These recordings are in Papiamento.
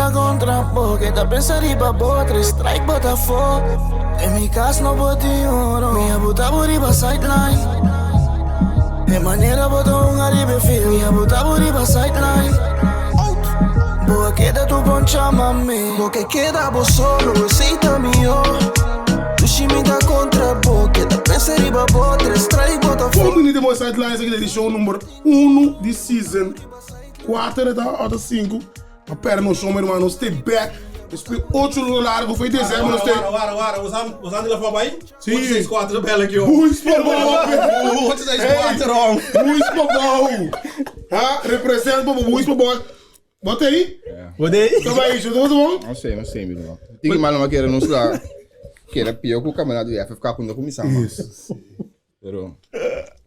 ta kontra bo Keda pensa riba bo Tres strike bo ta fo Den mi kas no bo tin oro Mi a buta bo riba sideline E manera bo ta hunga riba e field Mi a buta bo riba sideline Bo a keda tu bon chama mi Bo ke keda bo solo esei ta mihó Dushi mi ta kontra bo Keda pensa riba bo Tres strike bo ta fo Bon bini den bo sideline esaki ta edishon number uno di season 4 ta ota 5 Ma perde nos shon, mi hermano. Nos stay back. Despues ocho luna largo foi december nos stay. Wara, wara, wara. Bosan, bosan di la for bai? Sí. 8, 6, 4 bel aki, oh. Boys pa bou. 8, 6, 4, oh. Boys pa bou. Ha, represent pa boys pa bou. Bo tei? Bo tei? Ta bai isho, ta bon? No sé, no sé, mi ruman. Tiki malo ma kere nos la kere pio ku kampionato di FFK ku no kuminsá mas. Pero,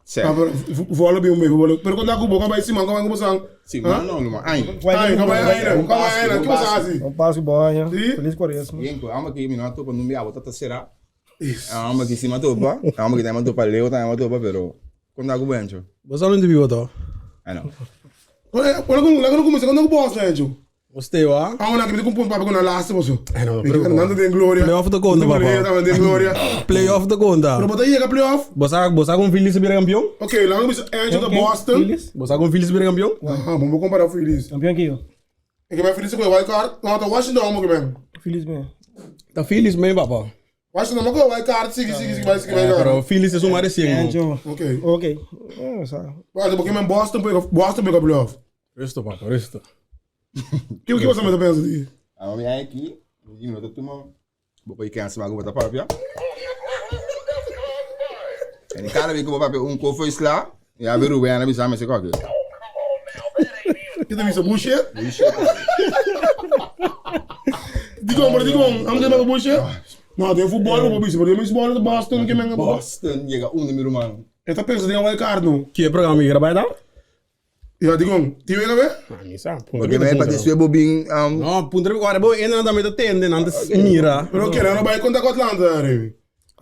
sè. Ah, pero vola bi un meio, vola. Pero quando aku boca vai siman, como como sang? Siman no, luma ai. Ai, como ai, ai, como ai, que você hace? Un paso bom aña. Sí. Feliz cuaresma. Bien, ko amo ki mi no topa numbi abo tata será. Amo ki sima topa, amo ki tema topa Leo tambe topa, pero quando aku bencho. Bo sa no biba to? I know. Ora, ora ku, laga no kumisa, quando aku boss na hecho? Usted wa? Ah, una que me con papá con la last boso. Eh, no, Mi que andando den gloria. Playoff te conta, Gloria, papá. estaba den gloria. Playoff te conta. Pero bota llega playoff. Bo sa, bo sa con Phillies bira campeón? Ok, laga kumisa Angel de Boston. Phillies? Bo sa con Phillies bira campeón? Aha, vamos comparar Phillies. Campeón que yo. En que vai Phillies com wild card? No, ta Washington amo que ben. Phillies me. Ta Phillies me, papá. Washington amo que wild card, sigue, sigue, sigue, sigue, Eh, sigue. pero Phillies es un más recién. Angel. Ok. Ok. Eh, o sea, Bueno, porque men Boston pega, Boston pega playoff. Rusto, papá, rusto. Que que você me pensa de? Amo mi aki, mi no ta tuma. Bo por kensa ma ku bo ta papia. En cada vez ku bo papia un kofo isla, ya be Ruben a bisa mi se koke. Que te bisa bullshit? Bullshit. Digo, pero digo, amo que me bullshit? No, den fútbol bo bisa, pero den baseball de Boston que men Boston llega uno mi ruman. Esta pensa den wild card no. Ke programa mi graba da? Ja, dikon? Tin wega be? Ah, mi sa. Porque me pa después bo bin um, No, puntra mi ora bo entra tambe ta tende, nan ta mira. Pero oké, dan bai konta ku Atlanta, Remy.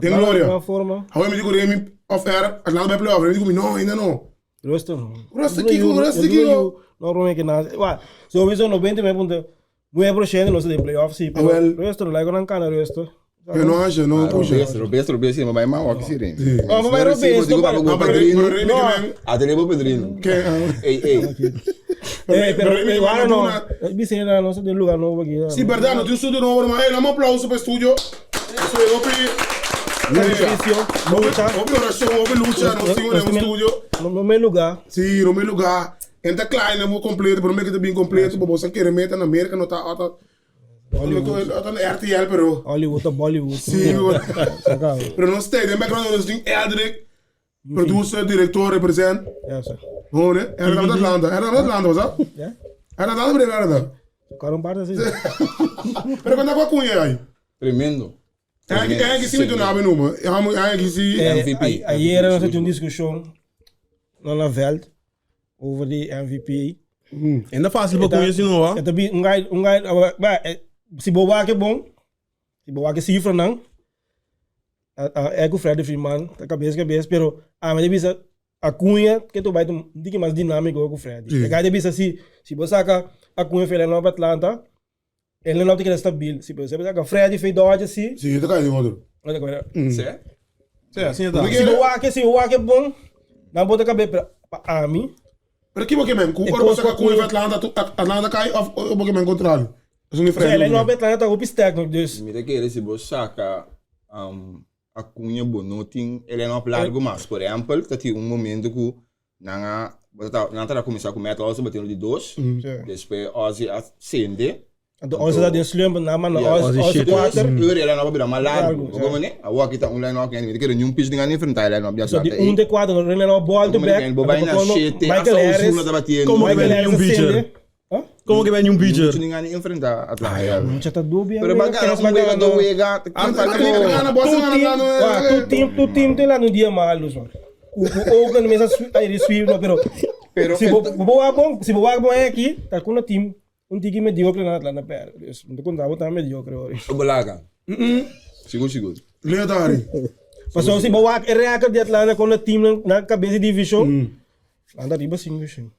Den gloria. Una forma. Hou mi diku Remy off air, Atlanta bai playoff. Remy diku mi, no, ainda no. Rusto no. Rusto kiko, rusto kiko. No, Rome que nada. Wa, sowieso 99,9% no se de playoff sí, pero Awel. rusto, like nan cana rusto. Yo no hace, no puxa. Robes, robes, robes, sí, maar maar wat is hier? Oh, maar robes, digo, no, papo, Ah, go pero padrino. pero Remy No. que men, Atene bo padrino. que ah, Ey, ey. Eh, pero Remy que igual men no. una- Dice na no se de lugar no aquí. Sí, verdad, no tiene un estudio nuevo, hermano. Ey, dame un aplauso para el estudio. Eso es, opi. Sacrificio, lucha. Opi oración, opi lucha, no sigo en un estudio. No no me lugar. Sí, no me lugar. Entra klein, no completo, pero me queda bien completo, porque vos querés meter en América, no está hasta Hollywood. Hasta en RTL, pero Hollywood o Bollywood. Sí, güey. Saca. Pero no stay, den background no is Eldrick, producer, director, represent. Ja, sa. Hoor, hè? Era dat Atlanta, era dat Atlanta, was dat? Ja. Era dat Atlanta, era dat. Tocaron parte así. Pero quando é cunha aí? Tremendo. Eigenlijk zie ik naam noemen. Eigenlijk zie MVP. Ayer nos tuvimos una discusión na la veld over die MVP. En dat fácil pa conhecer no, wa? Het bi un guy un guy maar si bo wake bon, si bo wake cifra nan. É com Fred Freeman, tá cabeça cabeça, pero a mas bisa a Cunha que tu vai um dique mais dinâmico com o Fred. Sim. E guy bisa si si bo saca a Cunha fez lá para Atlanta, ele não tem que estabil. Si você saca Fred fez Dodge assim, Sim, dat kan je outro. olha como era. Cê? Sim, assim tá. Si bo wake, si bo wake bom, não bota cabeça pra a mim. Pero que porque mesmo, E quando você com- cunha Atlanta, Atlanta cai of of porque mesmo contrário. Dat is een Ele vrij. não para Atlanta tá com dus Mi te se bo saca um, a cunha bonotin, ele não largo mais. Por exemplo, tá tinha um momento que nanga, nanga tá começar com metal, also batendo de dois, depois Ozzy acende. De onze dat in slump, na man, Ja, onze Ozzy onze shit. kwater. Uur ele não vai mais largo. Largo, Como né? A walk tá um line walk, né? Mi te quero nenhum pitch ninguém enfrentar ele não So die um de kwater, dan rennen al ball to back. Bo vai na shit, Michael Harris. tá batendo. Como que Michael vai nenhum Harris pitcher? acende. Huh? Como que vai nenhum pitcher? Ninguém enfrentar Atlanta. Mucha ta dubia. Pero bacana, um wega, do wega, Gana, Boston gana, gana. Tu team, tu team te lá no dia malos, man. O o Oakland mesmo aí sweep no, pero Pero se bo bo bom, se bo bom é aqui, tá com o team um tigre mediocre na Atlanta pera. Deus, não contava tá mediocre hoje. O Bolaga. Seguro, seguro. Leo Dari. Passou se bo é record de Atlanta com o team na cabeça de division. Anda riba sim, sim.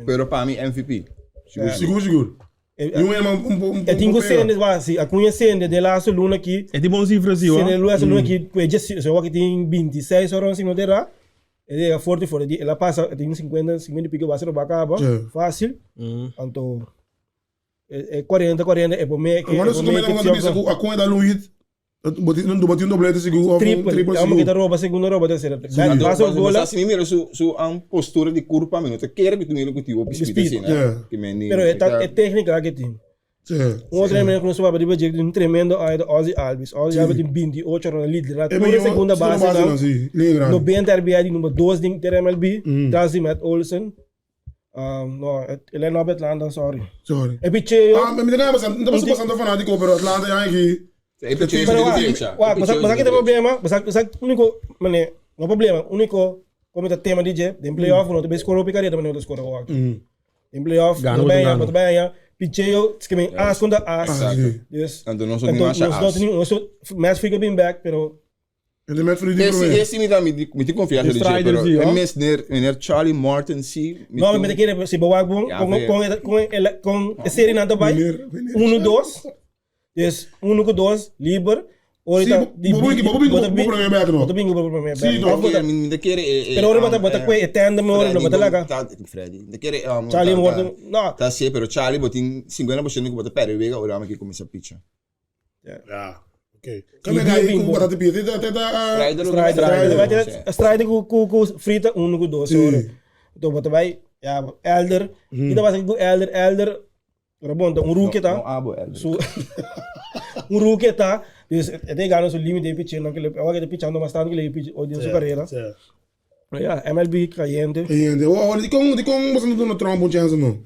Pero para mim, MVP. Seguro, Seguro, seguro. Ni un ema un un E tin ku sende, wak, si Acuña sende den laatste luna aki. E tin bon sifra si, wak. Sende den laatste luna aki, ku e dje si, wak tin 26 ora si no ta erá. E yega forte forte, el a pasa, e tin 50, 50 y pico base lo ba kaba, fácil. Anto e 40, 40 e por me, e por Bueno, me ku bisa ku Acuña dal un hit, bo tin bo tin un doblete sigur of un Triple, triple amo sigur. kita roba segundo roba tercera. Anto, Pasa mas- bola. mas si mi mira su su um, postura di curpa, mi no ta kere ku mi ku ti hopi speed Speed. asina. Yeah. Ki men ni- Pero e ta e técnica que tin. Sí. Un otro tremendo ku nos papia riba dje, un tremendo aña ta Ozzie Albies. Ozzie Albies tin 28 rona lidera E tur mihó e segunda base base nan. sí, liga grandi. 90 RBI di number 2 den ter MLB, tras di Matt Olson. Um, no, el e no Atlanta, sorry. Sorry. E picheo. Ah, mi ta bastante, mi ta bastante fanático, pero Atlanta ya aquí. E picheo Pero di wak, derecha. wak, basa basa kita problema, basa basa único, mane, no problema, único como ta tema DJ, den playoff no te be score op carrera, mane no te score wak. Den playoff, Gana no bo ta bij gana. bo ta bij picheo, skeme as contra as. Exacto. Dus, Anto nos no anto tin masha nos no as. tin, nos match free been back, pero En de met voor die Esse, promé. esse mi ta mi mi tin confianza De di dje, Strider pero sí, e oh. mes meneer, meneer Charlie Martin sí. Mi No, tin- mi ta kere si bo wak bon, Ja, con ve. con con el con e serie nan ta bai. Meneer, meneer. 1 2. Dus 1 ku 2 liber. Ora Sí, bo bo bo bo bo bo promé back no. Bo ta bingo bo promé back. Sí, no. Of bo ta- Mi mi ta kere e, e, Pero ora bo ta bo ta kue e tandem ora no bo ta laga. Freddy, mi ta kere Charlie ta- Morton, no. Ta sí, pero Charlie bo tin 50% ku bo ta perde wega ora mi ke kuminsá picha. Ja, oké. Kan ik aí com batata pia? Teta teta. Strider Strider. Strider. Strider. Strider ku ku ku Frita 1 ku 2 Sí. ora. Então bo ta bai ja Elder. Kita was ku Elder Elder Ora bon, ta un rookie ta. No abo Elder. Su un rookie ta. Dus e te gana su limite de pitching, que le awor que pitchando mas tanto que le pitch hoy en su carrera. Sí. Pero ja, MLB cayente. Cayente. Oh, di con di con basta no Trump un chance no.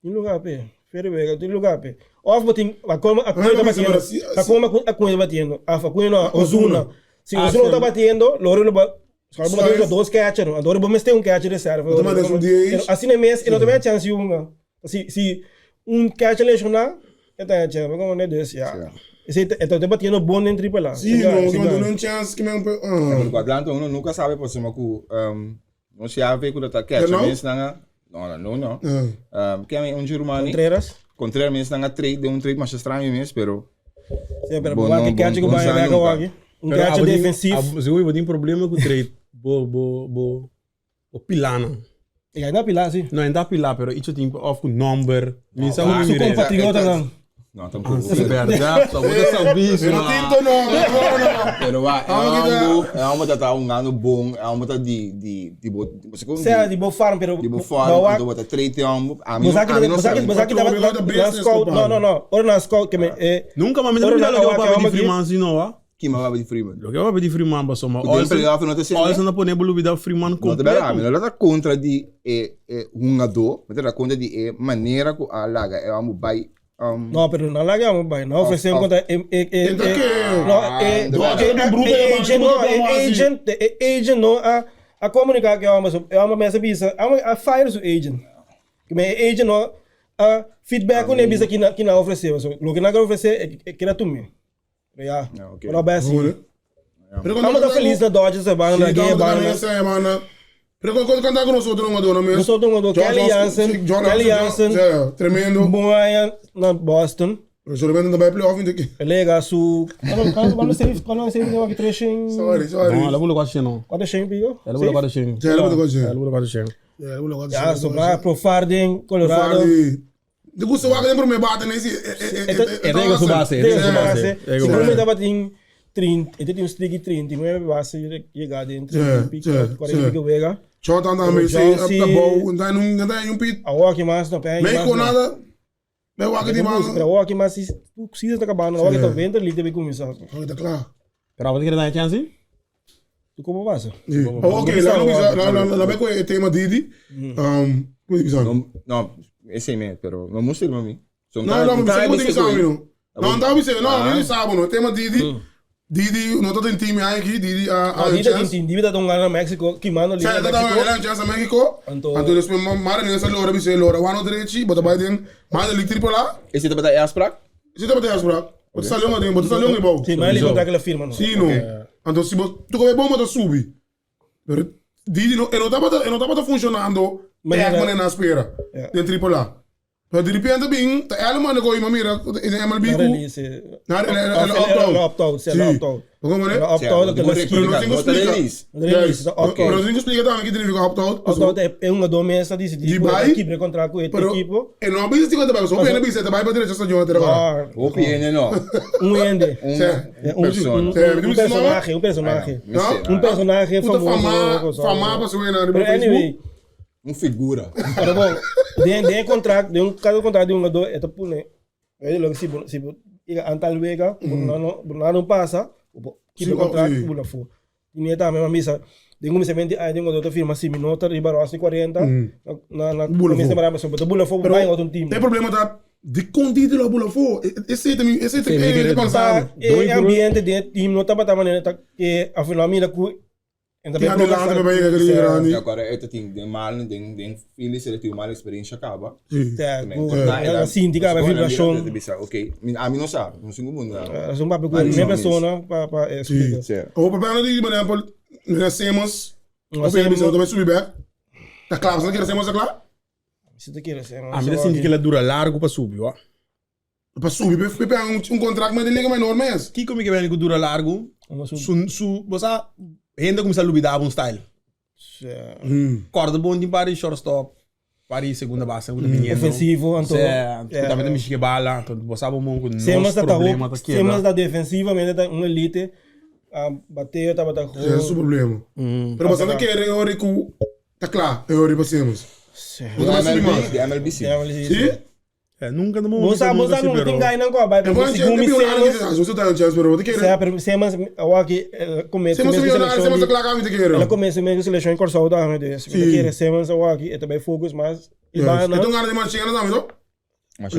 Tin lugar pe. Ferry Vega, tin lugar pe. Of botin, a como a Ah, Acuña no, batiendo. pero si- A como a Acuña batiendo. A Acuña no, Ozuna. Si Ozuna Ah, está sí. batiendo, Loro lo va Só bo Suárez. dos catcher, no. Adoro bo mester un catcher reserva. Bo ta manda un DH. Pero asina mes, e no ta bay chance hunga. Si si un catcher lesiona, e ta chance. Como ne dus, ja. Sí. Ese e ta batiendo bon den triple A. Sí, no, no, no un chance que me ah. Pero Atlanta uno nunca sabe por cima ku no se ave ku ta catcher No? mes nanga. No, no, no, no. Ah. Ken un Germani. Contreras. Contreras mes nanga trade, de un trade mas extraño mes, pero Sí, pero Bon, bo no, que catcher bon, ku bay bon back nunca. awaki. Un Pero catcher abo tin- defensivo. abo- Si bo tin problema ku trade, bo bo bo bo pilana. E na pila, sí. No, enda pila, pero icho tin of ku number. Mi sa Ah, hoe mi Su mira. compatriota dan. No, tampoco. Si verdad, so bo ta sabi Pero tinto no, no, no. Pero va, Ah, é algo, é algo tá um ano bom, é algo tá de de de bo, você com Sea di bo farm, pero de bo bo farm, wak- então bota trade algo, a mim Bo sa a mim que não bo sa que sabe. bo sa que tava Patrão, na business, scout. compadre. No, no, no. Ora na scout que me eh Nunca mami Ora não na lo que awak eu awak di Freeman si no, ah. Que mais vai de Freeman? Lo que eu di Freeman ba soma. O playoff não tá sendo. Olson na pone bolu bida Freeman Não tá bem, completo. não tá contra de eh eh jogador, mas tá contra de eh maneira que a laga é algo vai No, pero no la hagamos, vai. No ofrecemos contra Entra que- no, Ah, eh, de bruto, eh, eh, agent, bruto, no, como así? agent, agent no a a comunicar que vamos, vamos mesa bisa, vamos a fire su agent. Que me agent no a feedback com bisa que na oferecer, so, lo que na quer oferecer é que era tu me. Pero ya. Ah, ok. Pero bem assim. Pero Estamos tá feliz na Dodgers, a banda, Sí, que estamos banda. también esa semana. Pero con con con nosotros no dona mesmo. Nosotros no Kelly Jansen, John Kelly Jansen, Jansen. Sí, tremendo. Bom aí na Boston. Pero solamente também playoff então que. Ele su quando quando safe, quando safe deu aqui três Sorry, sorry. No, ela bolo quase não. Quatro shen pico? Ela bolo quase chen. Sí, ela bolo quase chen. Ela bolo quase chen. Yeah, eu vou Ja, so pra pro Farding, Colorado. De gusto wa que pro me bate nesse. É rega su base, é rega su base. Se pro me tava tem 30, ele tem um streak 30, mas base chegar dentro, Yeah, 30 pico, yeah, 40 yeah. pico vega. Tchau, tá andando Pero meio John C. tá bom, não não não um pit. A walk mais não pega. Meio com nada. Meu wa que de mais. Pero walk mais se tu precisa tá acabando, a walk tá vendo ali deve começar. Tá claro. Pero abo quer dar chance? Tu como passa? Sí. Oh, ok, lá não lá lá lá bem com o tema Didi. Como é que Não, não, esse mesmo, pero não mostra para mim. Não, não, não, não tem sabe não. Não, não sabe, não, não sabe não. Tema Didi. Didi, não tá em time aí aqui, Didi a Ah, Didi tem time, Didi tá na México, que manda ali Sì, na tá México. era chance a México. Anto- Anto después mara nessa lora bise lora wano direchi, bota vai den, mara li triple A. Esse tá para afspraak? Si tá bota afspraak. Bota salião ding, bota salião e bom. Sim, mas ele contra aquela firma não. Sì, no. Anto si tu come bom bota subi. Pero Didi no, e não tava e não tava funcionando. Maneira- Maneira na espera. Yeah. Den triple A. Pero di repente bin, ta el manda ko ima mira in MLB ku. Na el opt out, si, el opt out. El opt out, pero no tin ku splika. Pero no tin ku splika tambe ki significa opt out. Opt out e hungador mes a disidí ku e ta kibra e kontrakt ku e ekipo. E no a bisa si ku e ta bai, pasobra hopi hende a bisa e ta bai pa derecho stadion a trabaha. Hopi hende no. Un hende. Un persona. Un personahe, un personahe. Un personahe famoso. Fama pasobra e riba Facebook. Un figura. Pero bon, den, den e contract, den cada contract di un jugador, e ta pone, weet je, loke si bo, si bo yega aan tal wega, bo no, no, bo no pasa, bo por keep e contract, bo na fu. Y mi tambe a bisa, den kuminsament di aña di un jugador ta firma si mi no ta riba roster di 40, na, na, Bula kuminsament fu. di aña, bo ta bula fu, bo Pero bai otro team. e problema ta dikon Titi lo a bula fu? Esei ta mi, esei ta Sí, mi e kere- ta pensando. Pa e ambiente den e team no tabata manera ta ke afinal mira ku Ti adelante pa bay grandi grandi. Di acuerdo e ta tin den mal den den Phillies e ta tin un mal experiencia caba. Si. Ta sinti caba e vibracion. Ta bisa ok ami no sa no sin cu mundo. Asun papia cu e persona pa pa explica. Si. Awor papia no di por ehempel mira Simmons hopi hende bisa no ta bay subi bek ta cla pasobra kere Simmons ta cla? Si ta kere Simmons. Ami ta sinti kila dura largo pa subi wak. Pa subi pe pega un contract met e liga menor mes. Kiko mi ke beni ku dura largu? Su su bo sa hende a kuminsá lubidá bo un style. Kòrda bon tin par di shortstop, par di segunda base ku ta biniendo. Ofensivo anto. Ku tambe ta mishi ke bala, anto bo sa bo mon ku nos problema ta keda. Simmons ta defensivamente ta un elite, bateo tabata go. Ese su problema. Pero bo sa ta kere ora ku ta kla e ora pa Simmons. Bo ta bai subi mas. Di MLB si. Si? Nunca no Bo sa, bo sa nunca tin gainan ku a bai, pero segun mi Simmons, sea, pero Simmons awor aki el a comenzá Simmons mes ku selekshon di, el a comenzá mes ku selekshon di Kòrsou tambe, dus mi ta kere Simmons awor aki e ta bai focus mas i banda. E ta un gana di Marchena tambe to?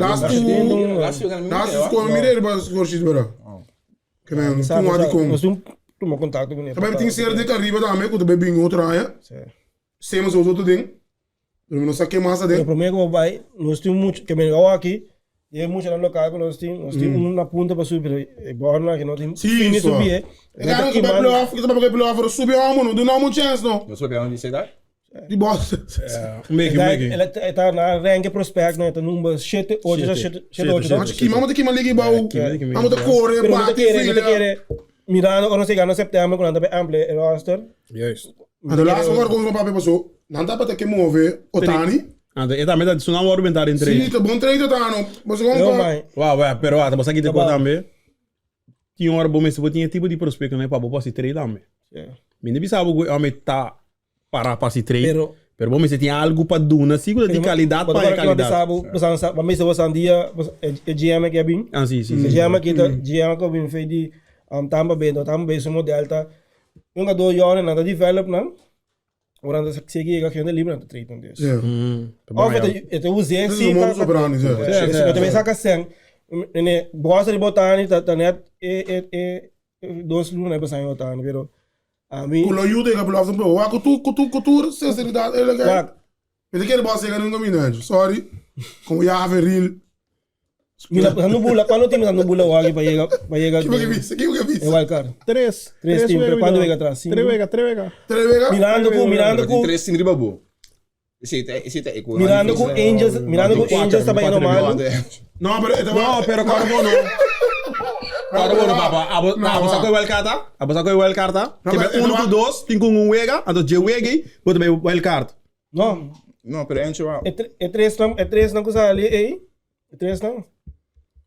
Last two, last two score mi mira riba score sheet bera. Ke men Sa, un sa, adi kon. nos tin tuma kontakto kuné. Ta bai tin ser de Caribe tambe ku ta bai bin otro aña. Simmons otro den. Pero mi no sa ke mas aden. Pero prome ku bo bai, nos tin mucha, ke men awor aki, e muchanan lokal ku nos tin, nos tin un na punta pa subi, pero e bòrnan aki no tin Sí, fin di so. subi e. E cara ku bai playoff, ki ta bai playoff, pero subi homo no, duna homo un chance no. Nos papia di sedat? Di bos. Un beki, un beki. E ta na rank prospect, no, e ta number shete, ocho, Shete. shete, ocho, no? Macho kima, amo ta kima liga ibao. Kima, Amo ta kore, Pero mi ta bati, kere, mi ta filia. kere, mirando ora nos yega na september ku nan ta bai amplia e roster. Juist. Anto laatste ora kon papia pasó, nan tabata ke move Otani. Anto e tambe ta su nan wòrdu bentá den trade. Sí, ta bon trade Otano. Boso kon Yo pa. mai. Wou, wou, pero ata bo sa kita Tabata. ko tambe. Tin ora bo mester bo tin e tipo di prospectonan pa bo por hasi trade tambe. Mi no bisa bo ku e hòmber ta para pa hasi trade, Pero pero bo mester tin algu pa duna si ku ta di kalidat Bo pa ta e kòrda ki bo kalidat. bisa bo, bo sa bo mester bo sa un dia e GM ke a bin. Ah, si, si, E si. GM aki ta GM ku a bin fei di Tampa Bay, no Tampa Bay su model ta Un a dos yonan nan ta develop nan, ora nan ta sigui yega agente libre nan ta trade nan dus. Of e ta us'é si pa pa ta bay saka sèn. Nene bosa di Botani ta ta net e e e dos luna e pasaña Botani pero ami. Ku lo yuda yega playoff tampoco. Wak ku tur ku tur ku tur sinseridat e loke. Wak. Mi ta kere bosa yega nunca mi Nanjo. Sorry. Como ya averil. Mira, no bula, cuando team no bula wagi pa yega, pa yega. Kiko ke bisa? Kiko ke bisa? E wild card. Tres. Tres team, pero cuando wega atrás? Cinco. Tres wega, tres wega. Tres wega? Mirando ku, mirando ku. Tres team riba bo. Esei ta, esei ta eko. Mirando ku Angels, mirando ku Angels ta bayendo malo. No, pero e No, pero kòrda bo no. Kòrda bo no, papa. Abo, abo sa ku e wild card ta? Abo sa ku e wild card ta? No, Ke pero be uno ku dos, tin ku un wega, anto dje wega ei, bo ta bay wild card. No. No, pero Encho wa. E, e tresnan, e tresnan ku sali ei. E tresnan.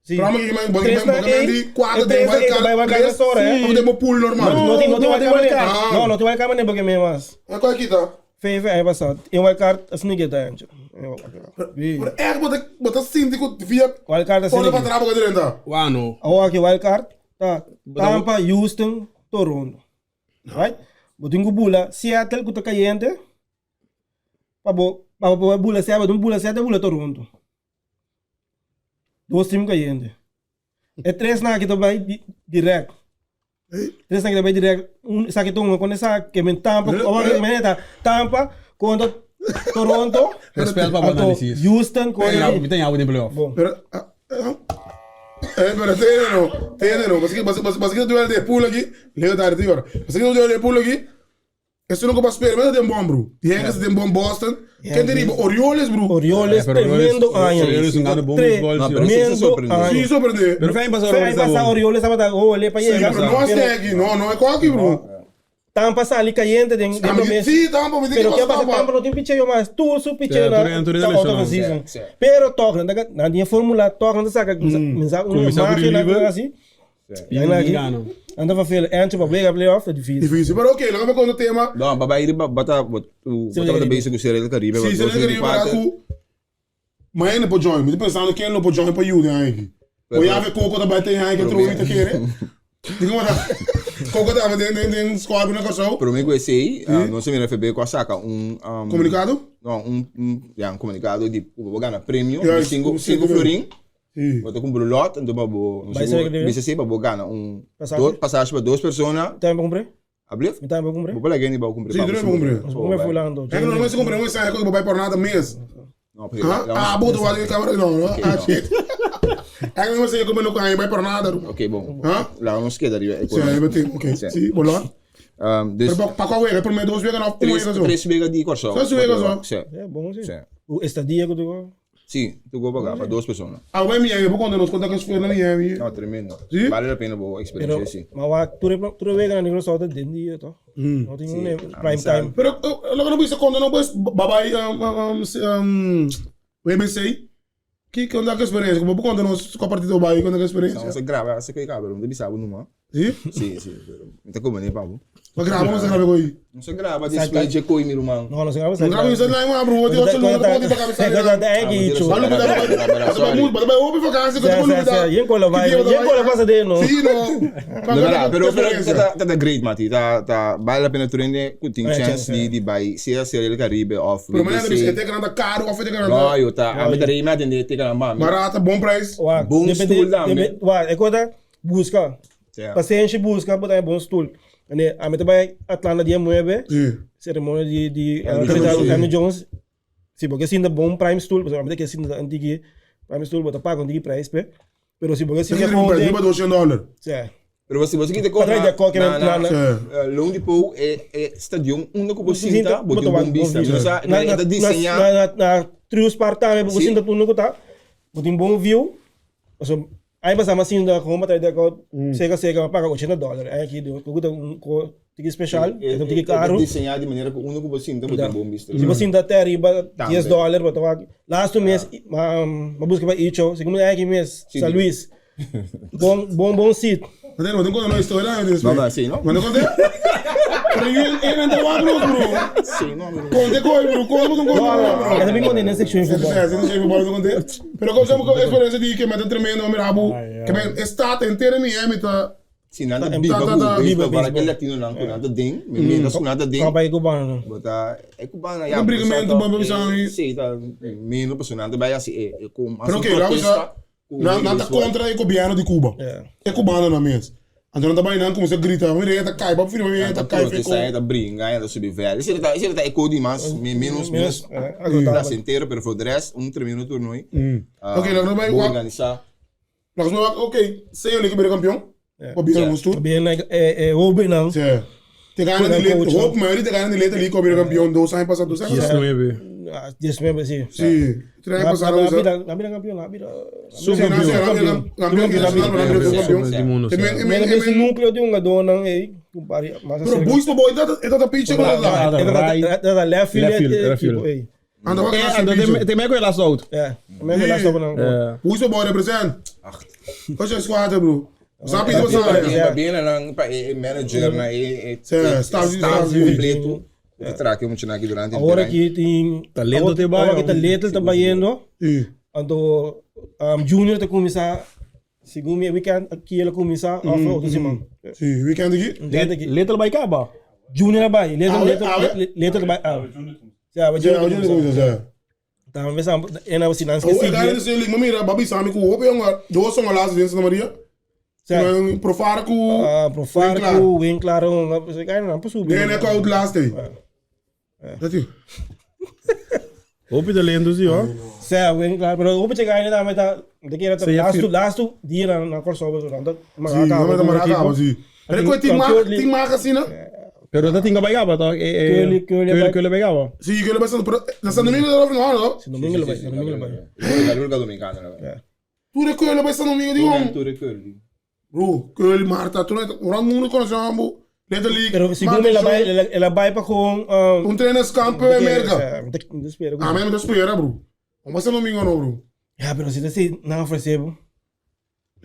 Si. Pero amo que Tresnan bo ei. di kuater E den tresnan ei wild ta bai card. wild card Tres, mesora, eh. Of den bo pool normal. No tin, no tin No wild tin card wild mané. card. No, no tin wild card mané porque mi mas. E kwa kita? Fe, fe aña pasado. E wild card a sneak ta Encho. Pero echt bo ta bo ta sinti ku via Wild card a Ora sneak. pa trapa ka drenta. Wa no. Awor aki wild card ta Tampa, Houston, Toronto. Right? Bo tin ku bula Seattle ku ta kayente. Pa bo pa bo bula Seattle, bo tin bula Seattle bula Toronto. Dos team kayente. E tres nan aki ta bai direct. Tres nan aki ta bai direct. Un esaki ta un kon esaki ke men Tampa, awor ke men ta Tampa kontra Toronto. Respet pa bo Anto análisis. Houston kontra Mi ta yabu den playoff. Bon. Pero eh pero tene no, tene no. Paske paske paske duel de pool aki, Leo ta arti ora. Paske duel de pool aki. Esun ku pa spera mester den bon bro. Yankees den bon Boston. Ken te riba Orioles bro. Orioles tremendo aña. Orioles un gana bon baseball. No, pero sí sorprende. Sí sorprende. Pero fue aña pasado Fue aña pasado Orioles tabata ole pa yega. Pero no hasta aquí, no, no es cocky bro. Tampa sali cayente den den prome. Sí, Tampa, mi Pero ke pasa Tampa no tin picheo mas. Tur su picheo na ta out of the season. Pero toch nan ta nan tin formula toch nan ta saka mensa un magia nan asi. Nan ta vervelen. Eindje pa wega playoff ta difícil. Difícil, pero ok, laga mi conta tema. No, pa bai riba, bata, bo tabata bezig cu Serie del Caribe. Sí, Serie del Caribe, verdad cu Miami por join. Mi ta pensando ken lo por join pa yuda aki. O ya ve Coco ta bai ten aki, otro ta kere. Di como ta? Coco ta den den den squad na Kòrsou. Promé ku esei, nos a mira FB ku a saka un Komunikado? No, un un ya un komunikado di ku bo gana premio di sinku sinku florin. Bo ta kumpra un lot, anto pa bo bisa si pa bo gana un pasashi pa dos persona. Mi tambe por kumpr'é. Ablief? Mi tambe por kumpr'é. Bo por laga hende bo kumpr'é. Si, tu tambe por kumpr'é. Nos por kumpr'é fulano. Hende no mester kumpr'é un mensahe ku bo bai por nada mes. Ah, bo ta wak den kamera? No, no. Ah, shit. Hende no mester kumpr'é no ku bai por nada. Ok, bon. Laga nos keda riba e Si, riba e tema. Ok, si, bo lot. Pero pa kua wega? E promé dos wega òf un wega so? Tres wega di Kòrsou. Tres wega so? Si. Bon si. Estadia ku tur. Sí, tu go paga pa dos persona. Awe Miami, bo konta nos konta ku esfuer na Miami. No, tremendo. Sí? Vale la pena bo experiencia, sí. Ma wak tur e tur e weganan di Curaçao ta den dia toch? No tin un prime time. Pero loke no bisa konta no pues babay WBC. Ki konta ku experiencia? Bo konta nos kua partido bo bai konta ku experiencia. Nos a graba ese koi kaba, no ta bisa bo numa. Sí? Sí, sí, pero mi ta come ne pa bo. Ma graba nos a graba koi? Nos a graba despues dje koi mi ruman. No, nos a graba No graba mi sideline ma bro, ti ocho luna ta poti pa cabeza. Ba lubi da ba ba ba hopi vakantie ko ta lubi da. Yen kola vai, yen kola pasa de no. Sí no. No, pero pero ta ta great mati, ta ta vale la pena tur hende ku tin chance di di bai sea Serie del Caribe of Pero mañana bisa e teka nan ta caro of e teka nan ta. No, yo ta, ami ta rei mi atende teka nan pa mi. Barata, bon prijs. Bon stoel tambe. Wa, e kota Buska. Pasenshi buska bo ta bon stoel. Ane ami ta bai Atlanta dia nuebe. Ceremonia di di Andrew Jones. Si bo ke sinta bon prime stoel, pasobra ami ta ke sinta un tiki prime stoel bo ta paga un tiki prijs pe. Pero si bo ke sinta kon den. Riba 200 dollar. Si. Pero si bo kita kon na na Lone Depot e e stadion unda ku bo sinta bo tin bon bista. Mi no sa e ta diseña. Na na Trius Park tambe bo sinta unda ku ta bo tin bon view. Pasobra Aña pasá mi a sinta ku un batalla di alcohol seka seka mi a paga ochenta dòler. Aña aki di ku ta un ko tiki speshal, e ta un tiki karu. E ta diseñá di manera ku unda ku bo sinta bo tin bon bista. Si bo sinta te ariba dies dòler bo ta wak. Lastu mes mi a buska pa Icho, segun mi aña aki mes San Luis. Bon bon bon seat. No tin konta no historia no despues. No no si no. No konta. Pero yu e nan ta wak nos bro. Si no bro. Konta koi bro, konta bo ta konta bro. E ta bin konta den sekshon di futbòl. Si si futbòl ta konta. Pero como sa bo experiencia di ke meta tremendo mira bo ke men e stad entero Miami ta Si nan ta biba ku baseball para ke latino nan ku nan ta den mientras ku nan ta den. Kaba e cubano. Bo ta e cubano ya. Un brigamento bo bisa mi. Si ta menos pasobra nan ta bai hasi e e Pero oke laga bisa Nan ta kontra e gobièrnu di Cuba. E cubanonan mes. Anto nan ta bai nan kuminsá grita, mi rei ta kai, pa firma mi rei ta kai. Nan ta protestá, nan ta bringa, nan ta subi vèlda. Esei ta esei ta e ko di mas menos menos plasentero, pero for de rest un tremendo toernooi. Oké, laga nos bai wak. Organisá. Laga nos bai wak, oké, señor Liki bira kampion. Pabia nos tur. Pabia na e hobennan. Sí. Te gana di letra, hoop mayoria te gana di letra li ku a bira kampion dos aña pasá, dos aña pasá. Diesnuebe. Diesnuebe, si. Si. Tres aña pasá nan usa. Nan bira kampion, nan bira. Subkampion. Kampion internashonal, pero nan bira subkampion. Di mundo, si. Mira mes núkleo di hungadónan ei, kumpari mas Pero Buis pa bo e ta pitcher ku ta E ta left field e ekipo ei. Anda wak na Ando pitcher. te me ku e last out. Yeah, me ku last out nan. Buis pa bo represent. Ocho squadra bro. Sa pidi pa sa. Pa bien na nan pa e manager na e staff completo. Ku ta traha ku e muchanan aki durante Awor aki tin Talento te bai. Awor aki talento ta bayendo. Anto Junior ta kuminsá segun mi e weekend aki el a kuminsá òf otro siman. Si, weekend aki. Weekend aki. Little bai kaba. Junior a bai. Little little ta bai awe. Si awe Junior ta kuminsá. Ta mesa e na si nan ske sigui. Awor e ma mira ba bisa mi ku hopi yonga dos songa laatste den Santa Maria. Si. Profar ku Ah, Profar ku Winklar hunga pues kai nan por subi. Den e koud laatste. Dat i. Hopi talento si ho. Si, Winklar pero hopi chega ainda tambe ta de kere ta laatste laatste dia na na Kòrsou pasobra nan ta Si, nan ta mara kaba si. Pero ku tin mag tin mag asina. Pero ta tinga bai gaba toch? Curly, Curly Curly, bai- Curly bai gaba. Sí, Curly bai San, pero na San Domingo ta final, no? San Domingo lo bai, San Domingo lo bai. República Dominicana lo bai. Tur e Curly bai San Domingo di hom. Tur e Curly. Bro, Curly, Marta, tur e rond mundo conoce ambo. Little League. Pero segun el a bai, el a bai pa gewoon Un trainerskamp in Amerika. Mi ta spera. Ami mi ta spera, bro. Ome San Domingo no, bro. Ja, pero si ta si nan ofrece bo.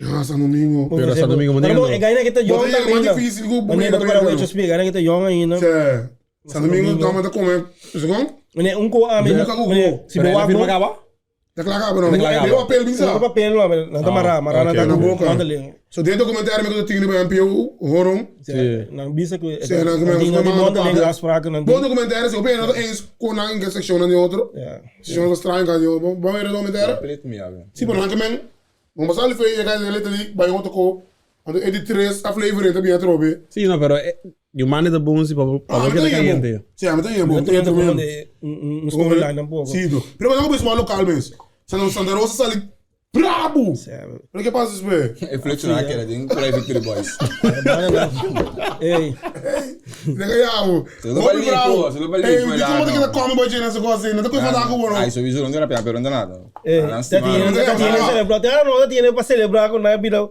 Ja, San Domingo. Pero San Domingo Pero manera. bo, e gaina que ta Bo jong ta yega tambe mas ainda. difícil ku Manera, Amerika, bo ta no. hecho spie, gaina que ta jong ainda. Sí. San Domingo toma ta come. Segun? Meneer, un ko ami. Nunca ku Meneer, ko. si Pero bo el a wak firma bo. gaba? Ta kla kaba no. Ta kla kaba. Leo papel bisa. Un papel no, nan ta mara, mara nan ok. ta Na boca. Mondeling. So den documentaire mi ku tin riba NPO horon. Sí. Nan bisa ku Sí, nan nan tin nan tin mondeling papia. afspraken nan Bon tin. documentaire si op een eens kon nan in sectie di otro. Ja. Sectie was strain ka di otro. Bon era documentaire. Completo mi awe. Si pero nan men. Bon pasal fe je ga lete di bij otro ko. Want de 83 aflevering te bien trobe. Sí, no, pero yo mande de bom si pa pa Ah, que me la caliente. Sí, me tengo Nan bom. tin nan tin un un storyline tampoco. Sí, do. Pero nan ko local mes. San Santa Rosa sali brabo. Sí. Pero que pasa después? E flex na aquela tem por aí Victory Boys. Ey, Nigga, ja, bro. Se lo Hopi bali, bravo. pô, se lo bali, Ei, pô, di lá, como te não. queda come boy nessa coisa assim? Não te coisa falar com o Ai, sowieso não era piada, pero não nada. ey, Ah, ta stima, tiene não. ta tiene celebrar. Ta no, ta tiene pa celebrar con na vida.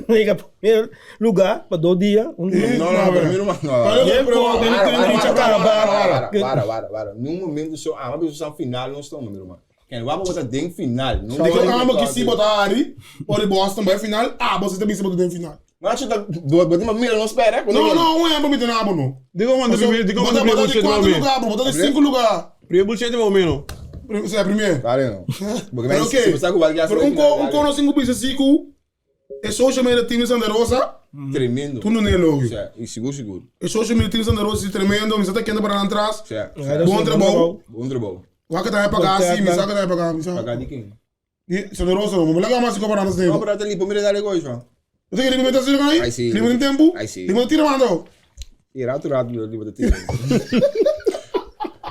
Nigga, primer lugar pa dos dia, un dia. No, no, pero mira, no. Pero- Bien, pero- pô, Para, tem para, que para, acabar. para, para, para, para. Num momento só, ah, mas pessoa final não estão, meu irmão. Quem vai botar dentro final, não Digo, ah, mas que se botar Ari, ou de Boston vai final, ah, você também se botar dentro final. Mas acho que bota uma mira, não espera. Não, não, não é pra me ter nada, não. Digo manda primeiro, digo manda Bota primeiro bota de bullshit quarto va lugar, bro, bota de cinco lugar. Primeiro bullshit va menos. Você é primeiro. Claro, não. Porque Pero se ok. você vai Pero um co, um co no cinco bisa cinco, é social media team Santa Rosa, Tremendo. tu não é logo. E seguro, seguro. É social media team Santa Rosa tremendo, me está querendo para atrás. Certo. Bom trabalho. Bom trabalho. Waka tá pagar assim, me saca tá pagar, me saca. Pagar de quem? E Santa Rosa, não, mas lá mais cinco para nós Não, pero até ali, pô, mira, dale coisa. Você quer comentar assim, aí? Ai, sim. Lima tem tempo? Ai, sim. Lima tira mando. Tira outro rato, ali, bota tira.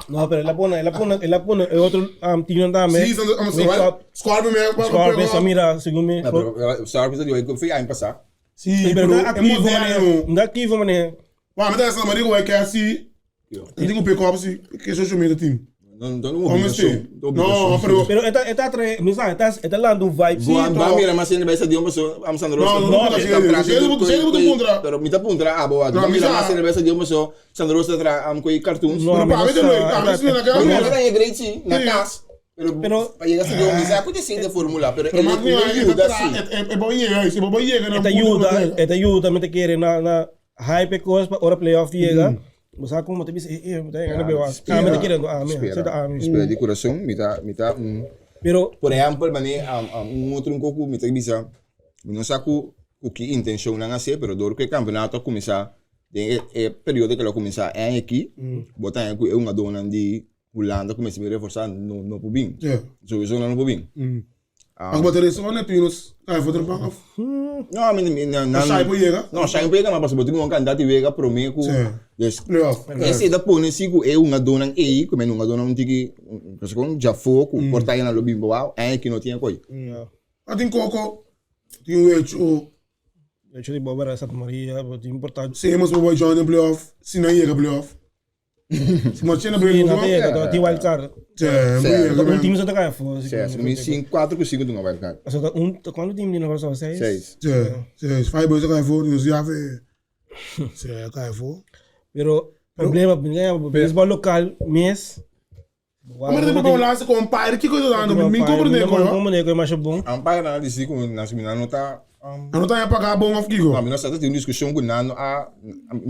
No, pero él la pone, él la pone, él la pone, el otro um, team también. Sim, Santa, Wake up. Scorpio mesmo. Scorpio, mira, según mi. Não, pero sabe que eu fui aí passar. Sim, Pero pero está é activo, moderno. mané. Está activo, mané. Ué, mas essa Maria vai quer assim. Eu digo pick up assim, que social media team. Não, não, não, Como assim? Não, pero Pero esta, esta trae, no sabes, esta, esta dando un vibe. Boa, to. ba mira, mas ele vai ser de uma pessoa, am Sandro. No, no, no, no, Pero mi ta puntra, ah, boa. No, Mira, mi sa- mas ele vai ser de uma pessoa, Sandro tra am coi cartoons. No, Pero a mí pa, no vete sa- luego, a mí sí me la queda Pero mira. no é great, sim, na Sim. casa. Pero Pero- para llegar a ser de uma, sabe que tem fórmula, pero Pero ele mais não ajuda sim. é é bom llegar, é bom llegar. Esta ayuda, esta ayuda, me te quiere na, na hype cosas para ahora playoff llega. O sea, como te dice, me te gana beba. Ah, me te quiere, ah, mira, se ta, ah, mira. Espera de coração, mi ta, mi ta um Pero Por exemplo, mané, um outro um pouco, mi ta bisa, mi não sabe o que intenção não ser, pero dor que o campeonato começar, tem é período que ela começar é aqui, botar em que é uma dona de Holanda começa a me reforçar no no pubim. Yeah. Sowieso no pubim. Mas bater isso, não é pinos. Ah, vou trampar. Não, a mim não não. Sai por chega. Não, sai por chega, mas passa botar um candidato e vega prometo. Sim. Yes. Playoff. Esse da pone sigo é uma dona e como é uma dona um tiki, com já foco, cortar na lobby boa, é que não tinha coisa. Ah, tem coco. Tem o hecho. de hecho, de Bob era Santa Maria, pero importante. Semos boy join the playoff. Se não chega playoff. Se não chega Sí, playoff. no te llega, te wild card. É, Un team se te cae fuera. Certo, no 5, 4 com 5 do não vai ficar. O sea, un, ¿cuánto team tiene Barça? ¿Seis? 6. Sim, sim. Five boys cai fora, nos já vê. Sim, cai fora. Pero, problema, béisbol local, mes. Mas depois vamos lá, se compare, que coisa dando, me compreende, Como como? é que é mais bom? Ampara na disse com na semana não tá Não tá a pagar bom of Kiko. Não, nós temos uma discussão com Nano a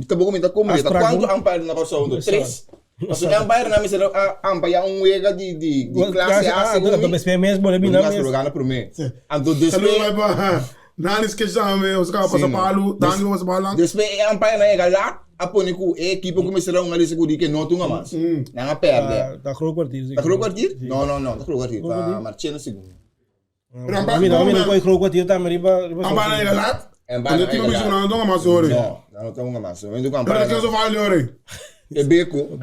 tampouco me tá como tá quanto ampara na Barça um três. Mas ampara na mesa a ampara um wega de de de classe A Ah, segundo. do PSP mesmo, né? Não Bina mas mesmo. gana por mim. Então Saludo depois vai para Nanis que chama, os caras passam palo, Dani passa palo. depois ampara na chega lá a pone com a equipe começará um ali seguro que não tunga mais. Não perde. Tá groot kwartier. Tá groot kwartier? Não, não, não, tá groot kwartier. Tá marchando segundo. Mira, mira, koi groot kwartier tá, mas riba, riba. Ampara na lá. Ampara Quando na time lá. me não dá mais hora. Não, não tá unga mais. Eu vendo com Pero ampara. que eu só falo hora. E beko.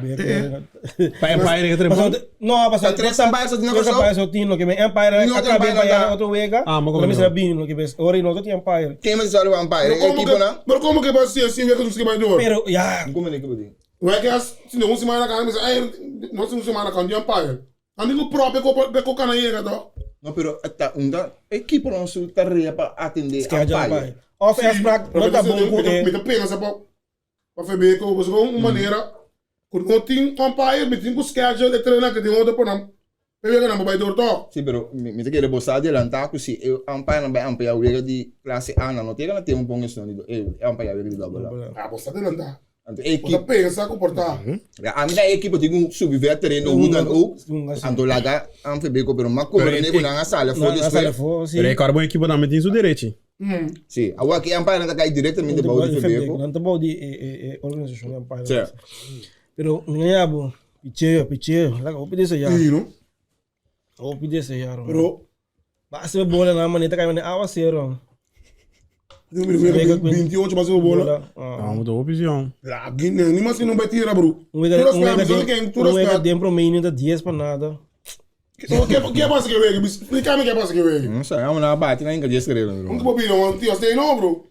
Pa Empire que Paso, trepou. no, paso, Ta tres Empire so tin na Tres Kòrsou? Empire so tin, loke men Empire Ni otro a Empire kabia pa na- ya otro wega. Ah, maar Pero kom mi será bin, loke bes, ora no tin Empire. Ken mas sabe Empire? Pero como Equipo que, na? pero como que vai ser assim, que não se vai door? Pero, ya, Como é que pode? Wij que as, se não semana kan, mas ai, não se semana kan, Empire. Amigo próprio ko ko kana yega to. No, pero ata unda equipo não su tarea pa atender schedule Empire. Empire. Of afspraak, no ta bon ku Me e. te pena sa pa pa FB ko was gewoon uma maneira ku no tin umpire, me tin ku schedule e treina que tem outra por não. Pe wega na vai door to. Sim, pero me te quero botar adelantar que se eu Empire não vai Empire wega de classe A não, não tem que ter um bom isso não, eu Empire wega de double A. Ah, você adelantar. Então Você equipe, pensa comportar. a minha equipe tem um subviver terreno um dan ook. Anto laga am FB ko pero makko Pero ne ko na sala Na for na sala después. fo, si. Pero é bom equipo também tem seu direito. Sim, agora que Empire não cai diretamente ba o FB ko. Não tá bom de organização Empire. Sim. Pero, nga bo, picheo, picheo, laga opi desse ya. Sim, no? Opi desse ya. Pero Basta bola na maneta cai mane awa zero. Número 28 mas eu bola. Ah. Ah, muita opção. La Guiné, nem mais que não vai tirar, bro. Um wega, Turas um wega, sabe de, quem? um Turas wega sabe. dentro meio tá 10 para nada. O que que passa que vem? Explica-me o que passa que vem. Não sei, é uma bate na inca de escrever. Como que pode não? Tio, você não, bro.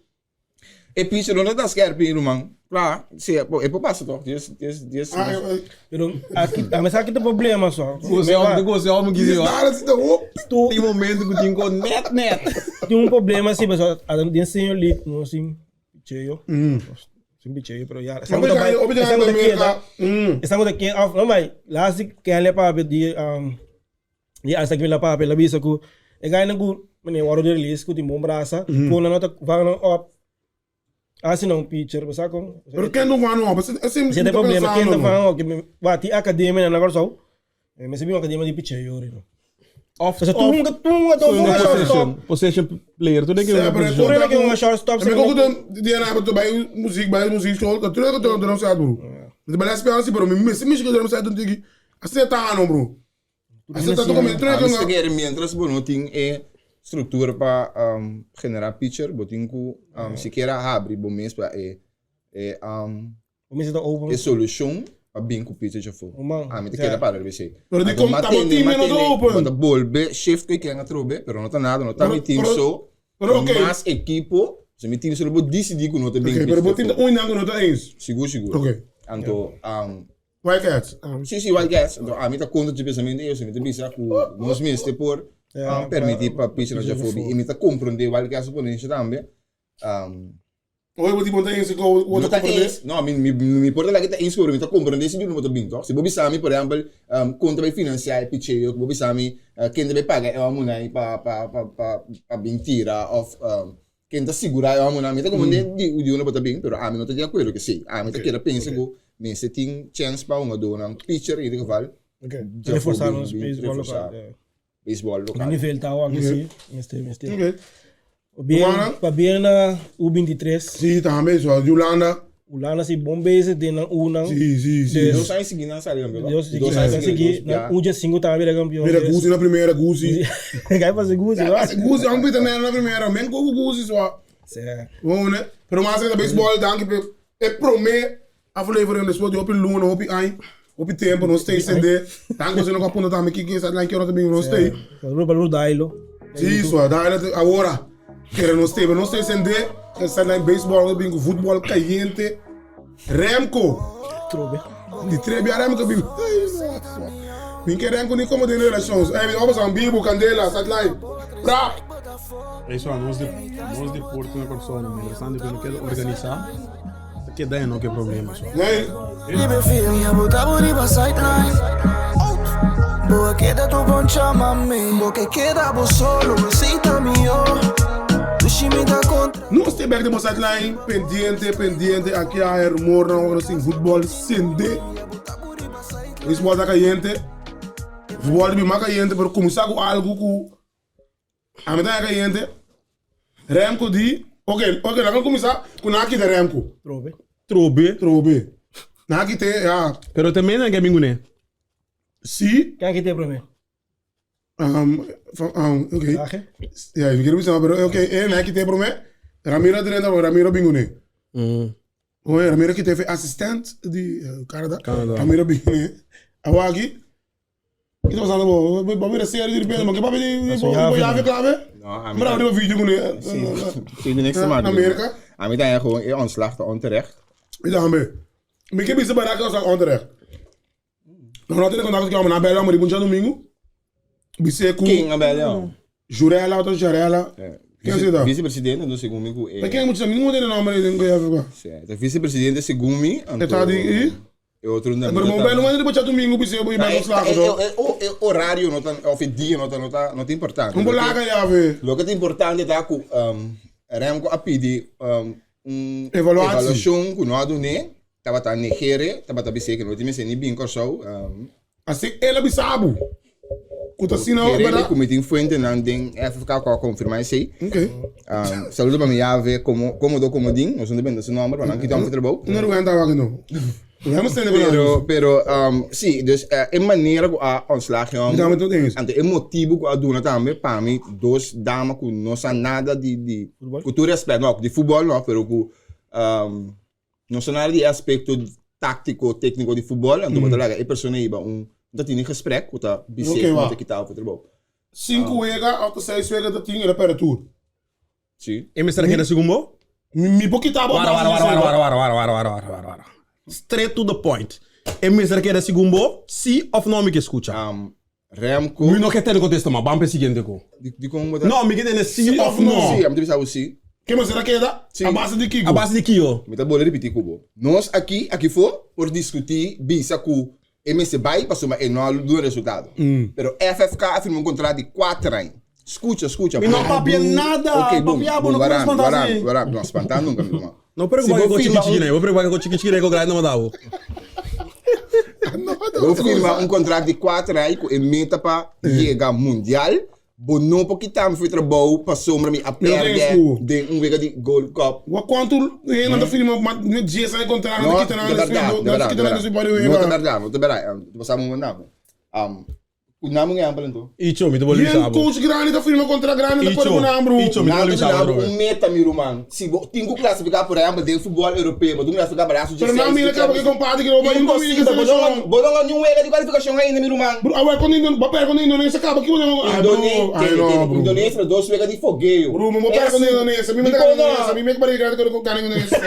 E piso não tá scherp in man. Claro, sim, é pô passa toch. Diz, diz, diz. Ah, eu- Pero aqui, ah, mas aqui tem problema só. Você é homem, você é homem que Diz diz, ó. nada, assim, oh. Tu Tem momento que tem com net, net. tem um problema assim, pessoal, a dentro senhor league, não assim, picheo. Sim, picheo, pero ya. Mas obrigado, obrigado, América. Estamos aqui, af, não mas lá se quer le pa di di asa que la pa la bisa ku e gai na ku mane waro de release ku tim bom brasa, ku na nota va na op. Assim não pitcher, mas sabe como? Pero quem não vai não? Mas assim, Se tem problema, quem tá falando que va ti academia na agora só. Me se vi uma academia de picheo, no. Off, Mas tu nunca tu nunca tu nunca shortstop. possession. Possession player, tu tem que Sim, uma pero position. Tu nunca que uma shortstop. Também como tu dia na tu vai música, vai música, show, tu que tu não sabe, bro. Mas vai esperar assim, bro. Me me me que não sabe, tu tem que aceitar não, bro. Aceitar tu como Ah, treino mas que mientras bo não tem e estrutura para um, generar pitcher, bo tem que um, sequer abre bo mês para e e um, O mês tá open. e solução para bem com pitcher já for. Man, Ah, me te ja. quero para ver Pero di com- tá bom time não open. Bota bolbe shift que quer trobe, pero não tá nada, não tá Pero- mi team pero- so. pero ok. Mas equipo, se mi team só bo decidir que não tá bem. Ok, pero botin um não não tá eens. Seguro, seguro. Ok. Anto, um, White Cats. Sim, sim, Wild Cats. Então, a mim tá conta de pensamento, eu sempre pensa que nós mesmos te por Ja, um, permitir para pitcher na fobia. E me tá compreender Wild Cats oponente também. Um, Oi, botin botin eens ko não wat tá eens, não, me me me importa lá que tá eens, pero me tá compreender se não tá bem, toch? Se bobi sami, por exemplo, um, conta vai financiar pitcher, bobi sami, quem deve pagar é uma money pa pa pa pa pa bem tira of um, quem tá segurar é uma money, me tá compreender de o de não tá bem, pero a mim não tá de acordo que sim. A mim tá queira pensa que me se tem chance para uma dona, um pitcher em geval. Ok. Reforçar nos baseball local. Baseball O local. nível tá aqui sim. Este, este. Ok. Bien, Humana? pa bien na U23. Sim, também, só Yolanda. Ulana si bom base de na U na. Sim, sim, sim. Dois anos seguidos na saída, campeão. Deus Dois anos seguir seguidos. na U5 tá vira campeão. Mira Guzi na primeira, Guzi. Gai fazer Guzi, lá. Guzi, é um pita na primeira, men go Guzi só. Certo. Bom, né? Pero mais que baseball, dank je. Ik promeer aflevering dus wat op luna, op ai, op tempo, não stay sende. Dank você não aponta também que quem sabe lá que hora também não stay. Saludo para o Dailo. Sim, só dá agora. Quero não stay, não stay sende. Sabe lá baseball, bem com futebol caliente. Remco. Trobe. Die twee jaar Remco bem. Min quer Remco nem como de relações. Ei, vamos a Bibo, Candela, Satellite. Bra. Isso, nós de nós de Porto na Corsão, mas interessante que não quero organizar. Que daí não que problema só. Nee. Liebe feel, mi abuta riba sideline. Boa queda tu poncha mami. Bo que queda vos solo, besita mío. Tu shimita contra. Não stay back de sideline, pendiente, pendiente. Aqui há rumor, não, assim, futebol, sende. Baseball tá caliente. Futebol de mais caliente, pero começar com algo que a metade é caliente. Remco di, ok, ok, nós vamos começar com aqui de Remco. Trobe. Trobe. Trobe. Naki te, ja, Pero também não é mingune. si, Quem aqui tem para mim? van, ok. Traje. Ja, ik weet niet, maar oké, en naki te prome. Ramiro trainer, Ramiro Bingune. Mm. Oye, Ramiro ki teve assistent di Canada. Canada. Ramiro bini. Awaki. Ki ta pasando bo? Bo mira serie di repente, ma ke papia di Aso bo yavi, yavi no. clave? No, a mi Mira ta- riba video kune. Sí, di niks te maken. Amerika. A mi ta gewoon e ontslag ta onterecht. Mi ta hambe. Mi ke bisa baraka ontslag onterecht. No no tene kontakto ku na bela, maar di domingo. Bisa ku Ken a bel jou? Jurela of Jarela. Ken zit dat? Vicepresidente, dus segun mi ku e. Maar ken moet je niet meer de naam in de even. Sí, de vicepresidente segun mi. E ta di i? E otro na. Maar mo bel no de domingo bisa bo iba ontslag toch. E horario no ta of e dia no ta no ta no ta importante. Un bolaga ya ve. Loke ta importante ta ku Remco a pidi un Evaluatie. evaluashon ku no a dun'é, tabata negere, tabata bis'é ku no tin mester ni bin Kòrsou. Así el a bisa bo. Ku ta asina, Kerele berdad? ku mi tin fuentenan den FFK ku a konfirmá esei. Ok. Saludo pa mi yave komo komodo komodin, nos no ta benta su nòmber, pa nan kita hopi trabou. No Rubén ta wak no. Rubén mester tende ku nan. Pero, pero, si, dus e manera ku a ontslag e Mi ta hòmber, met eens. anto e motibu ku a duna tambe pa mi dos dama ku no sa nada di di ku tur rèspèt, no, di futbòl no, pero ku No sa nada di e aspecto táctico, técnico di futbol, anto bo ta laga e persona hiba un, ta tini gesprek ku ta bis'é Oké, ku wa. ta kita of trabou. Sinku wega of ta seis wega ta tin, el a perde tur. Si. E mester a keda segun bo? Mi, mi por kita bo a Wara, base wara, di wara, esei, wara, wara, wara, wara, wara, wara, wara, wara. Straight to the point. E mester a keda segun bo? Si of no mi ke skucha. Remco. Mi no ke tene kontesta ma, ban pa e siguiente ko. Di, di kon bo ta? No, mi ke tene si Si of of no. no. Si, ami ta bisa bo si. Ke mester a keda? Si. A base di kiko? A base di kio? Mi ta bole ripití ku bo. Nos aki, aki for, por diskutí, bisa ku e mester bai pasobra e no a duna resultado. Pero FFK a firma un kontrato di kuater aña. Skucha, skucha. Mi no papia nada. Ok, bon, Papia bo bon, no waram, por spantá waram, si. waram. No, spantá nunka, mi ruman. No preocupa Si ke bo ko chiki firma chiki un- nei. Bo preocupa ke ko chiki chiki nei ko grandi no manda bo. Bo firma un contract di kuater ai ku e meta pa yega mundial. Bo no por kita mi for trabou pasobra mi a Mi no tin perde esku. den un wega di Gold Cup. Wa kuantu hende ta firma ma ne dies aña contrato No, ta kita nan de despues berdad, do de nan berdad, kita de nan berdad. despues pa No ta wega. berdad, no ta berdad. Bo sa mo manda mi. Ku nan un ehempel anto. Icho, mi ta bolbe Yen bisa bo. coach grandi ta firma contract grandi ta Icho, pone ku nan bro. Icho, mi ta Nan bolbe ta bisa duna bo bo atrobe. un meta mi ruman. Si bo tin ku klasifiká por ehempel den futbòl europeo, bo tin ku klasifiká pa lastu Pero nan 16 mira di kaba ke Champions kompati ke bo bai un mira ke Imposibel, bo no selekshon. bo no gana niun wega di kualifikashon ainda mi ruman. Bro, awor kon Indo, bo perde kontra Indonesia kaba ki bo no ay bro, ay no bro. Indonesia dos wega di fogeo. Bro, mi bo perde kontra Indonesia, mi mester gana Indonesia, mi make bari grandi kon gana Indonesia.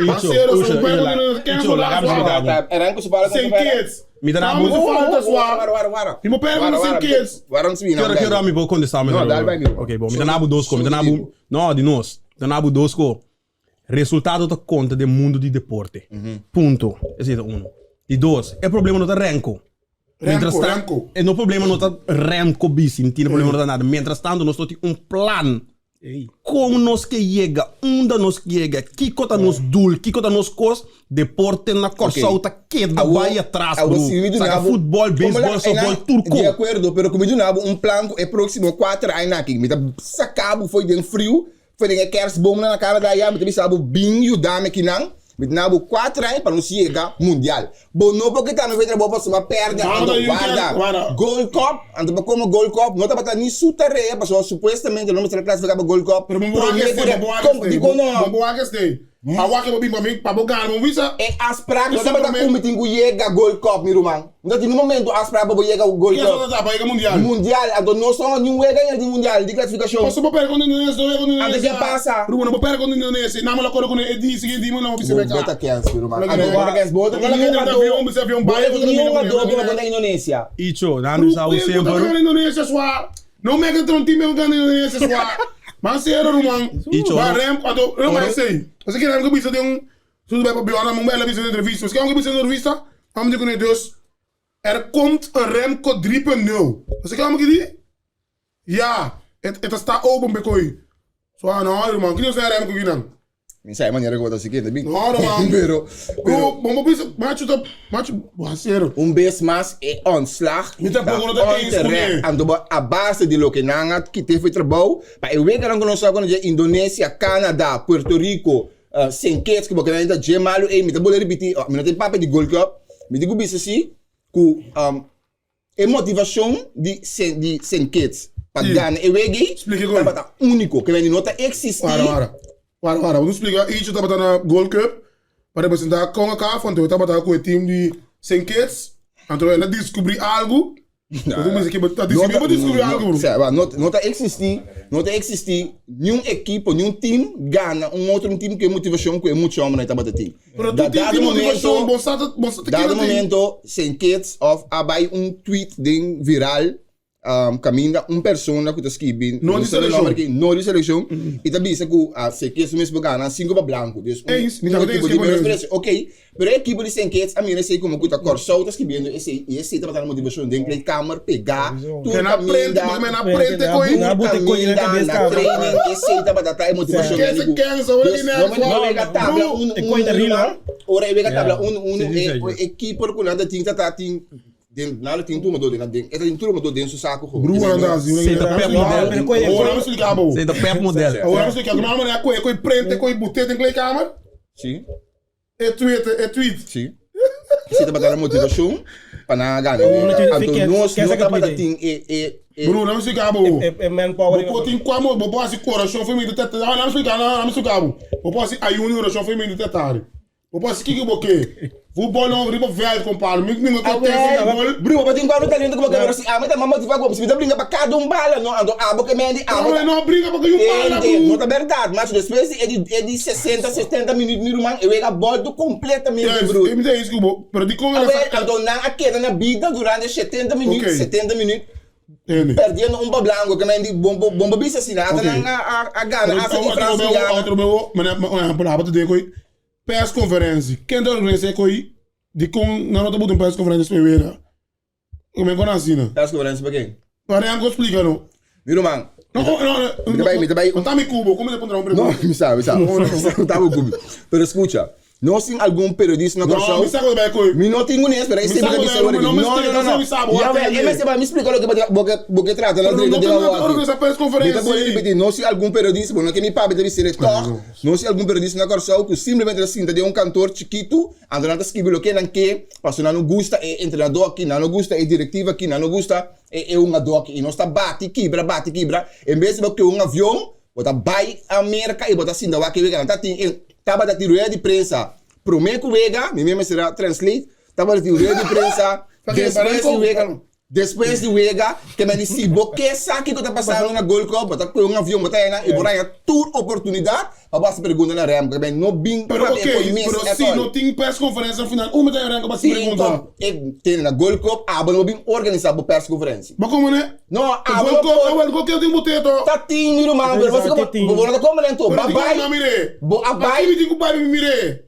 Icho, Asero, usha, so perde Icho, kontra Indonesia, Icho, cancel laga mi last explica one. bo. Eran ku su bala Saint Kitts. Mi ta na Tamo bo. su falta swa. Wara, wara. Mi bo perde kontra Saint Kitts. Wara, wara. Kero kero mi bo contesta mi. No, dal bai mi. Ok, bo. Mi ta na bo dos ko, mi ta na bo. No, di nos. Mi ta na bo dos ko. Resultado ta konta den mundu di deporte. Punto. Esei ta uno. Di dos, e problema no ta Remco. Remco, Mientras Remco. E no problema no ta Remco bici, no tin problema no ta nada. Mientras tanto nos no tin un plan. Kon nos ke yega, unda nos ke yega, kiko ta nos doel, kiko ta nos kos, deporte na Kòrsou ta keda bai atras bro. Saka futbòl, beisbòl, sòftbòl, tur Di ko. akuerdo, pero ku mi duna bo un plan ku e próksimo kuater aña aki, mi ta saka bo fo'i den friu, fo'i den e kersboomnan na Canada aya, mi ta bisa bo bin yuda mi akinan, mi ta duna bo kuater aña pa nos yega mundial. Bo no por kita mi for e trabou pasobra mi a perde, anto warda Gold Cup, anto pa komo Gold Cup no tabata ni su tarea pasobra supuestamente lo mester a klasifiká pa Gold Cup Pero bo wak promé este, ku bo wak kom este, dikon no? bo wak este. A wak bo bin pa mi, pa bo gana, bo bisa. E afspraak no tabata ku mi tin ku yega Gold Cup mi ruman. No tin un momento afspraak pa bo yega Gold Kier Cup. tabata pa yega Mundial? Mundial, anto no so niun wega yega di Mundial, di klasifikashon. Pasobra bo perde kontra Indonesia, do wega kontra Anto Indonesia. ke pasa? Ruman, bo perde kontra Indonesia, namo la kore ku e di siguiente di no bisa Bo beka. ta kens mi ruman. Anto bo ta kens, bo ta Bo tin niun avion, bisa avion bo bai ta kontra tin niun Indonesia. adobo kontra Indonesia. Icho, nan usa bo Ruman, semper. Indonesia swa. No meke tron team meke gana Indonesia swa. Man sero ruman. Icho, Ba rem, anto rem Oro- ai sei. Você quer que bisa de um Soos bij Biona, moet bij bisa in entrevista. Você quer que bisa in entrevista? Dan moet ik dus er komt een Remco 3.0. Você quer que die? Ja, het het staat open bij koi. Zo ah no, man, que não Remco aqui não. Mi sa e manera ku bo ta sigui kende bin. No, ruman. Pero, pero Bro, bo bisa, macho ta, macho, bo un bes mas e ontslag Mi tampoco no ta eens ku ne. Anto bo a base di loke nan a kite for e trabou, pa e weganan ku nos a konosé Indonesia, Canada, Puerto Rico, Saint Kitts ku bo kende ta dje malu ei, mi ta bolbe ripití, mi no tin papia di Gold Cup, mi tin ku bisa si ku e motivashon di di Saint Kitts pa gana e wega ei tabata úniko, ke no ta eksistí. Wara, wara, wara, wara, bo ta splika, Icho tabata na Gold Cup. Pa representá Concacaf, anto e tabata ku e team di Saint Kitts, anto el a diskubrí algu. Bo ta bisa ki bo ta diskubrí, bo diskubrí algu bro. Sea, no, no ta eksistí, no ta eksistí niun ekipo, niun team gana un otro team ku e motivashon ku e mucha hòmbernan tabata tin. Pero tur team tin motivashon, bo sa ta, bo sa ta Dado kiko tin. momento Saint Kitts òf a bai un tweet den viral Kaminda un persona ku ta skibi No di selekshon. No di selekshon i ta bisa ku a Saint Kitts mes por gana sinku pa blanku. Dus un Eens, mi tabata ekipo di skibi menos eso. presio. Ok, pero e ekipo di Saint Kitts a mira esei komo ku ta Kòrsou ta skibiendo esei i esei tabata nan motivashon den kleedkamer pegá tur Ke nan prente, kaminda porque men a prente koi. Nan a tur bute koi na kaminda kabes na kaba. training esei tabata ta e motivashon Saint Kitts ku e kennis awor dus ki no nergens ora wega tabla Bro, uno E koi ta uno rila. ora e wega tabla uno uno Sí, sí, sí. e keeper ku nan ta tin ta ta tin Den nada tin tur motor den den e ta tin tur motor den su saco gewoon. Broer anda así. Senta pep model. Pero koe- Ahora me explica bo. Senta pep model. Ahora me explica. Como manera koe koe prente koe bute den kleedkamer. Sí, E tweet e tweet. sí. Esei tabata la motivacion pa nan a gana. Oh, no, Anto ke- nos ke no saka tabata tweet tin e e e Broer, no me explica bo. E, e manpower. Bo por tin kwamo, bo por hasi oracion for mi de tete. Ah, no me explica, no, no me explica bo. Bo por hasi ayuno y oracion for mi de tetari. Bo por hasi kiko bo ke. Voetbal no riba veld compadre. Mi mi no Ah, contest wel. voetbal. Broer, bo tin kwalo talento como que si amo ta mama motiva si mi ta bringa pa cada un bala no anto abo ke mendi abo No, no bringa porque yu bala Tende, no broer. ta berdad, macho despues di e di e di 60, 70 minuut mi ruman e wega bolto completamente Yes, broer. e mi ta eens ku bo, pero di kon Ah, el a wel, sa anto nan a keda na bida durante 70 minuut, Ok. 70 minuut Tende. perdiendo un pa blanco ke mendi bon bo bon bo bisa asina, ata Ok. nan a a a gana Pero hasta di otro Frans beo, Guyana. otro beo, mane, ma, abo ta den koi Persconferentie. Ken ta organisa e koi? Dikon nan no ta buta un persconferentie despues wera? Men kon asina. Persconferentie pa ken? Pa Remco splika no. Mi ruman. No, no, no. Mi ta bai, mi ta bai. No ta mi cubo, como te pondrá un pregunta? No, mi sa, mi sa. No ta bo cubo. Pero escucha, nos tin algun periodista na Kòrsou. No, mi sa ku ta bai koe. Mi no tin kunes, pero e Mi sa sempre ku ta bisa ta bai, ora no ki. mi No, no, explica, no, no. mi sa, bo Ya, a wel, e tende. mester bai mi splika loke bo ke bo ke trata na Pero drenta no den ta awor aki. organisa persconferentie. Mi ta pone ripiti, nos tin algun periodista, bo no ke mi papia ta bisa ele tòg. Nos tin algun periodista na Kòrsou ku simplemente ta sinta den un kantor chikitu, anto nan ta skibi loke nan ke, pasobra nan no gusta e entrenadó aki, nan no gusta e direktiva aki, nan no gusta e e hungadó aki. I nos ta bati kibra, bati kibra, en bes di bo ke un avion, bo ta bai Merka i bo ta sinta wak e wega. Nan ta tin e tabata tin rueda di prensa promé ku wega, mi mes mester a translate, tabata tin rueda di prensa despues di wega. Despues di wega, ke men di si bo ke sa kiko ta pasando na Gold Cup, bo ta kohe un avion, bo ta yega nan i bo haña tur oportunidat pa bo hasi pregunta na Remco. Ke men no bin Pero papia ok, por mes pero at si all. no tin persconferencia na final, unda ta yega Remco pa hasi Tin pregunta? ko e tene na Gold Cup, abo no bin organisa bo persconferencia. Bo komo ne? No, abo Gold no Cup, por. awel, ko ke tin boteto? Ta tin mi ruman, pero bo Ta tin. bo no ta komprende anto. Pero Ba di komo bai, no mire? bo a Aki bai. mi tin ku bai mi mire.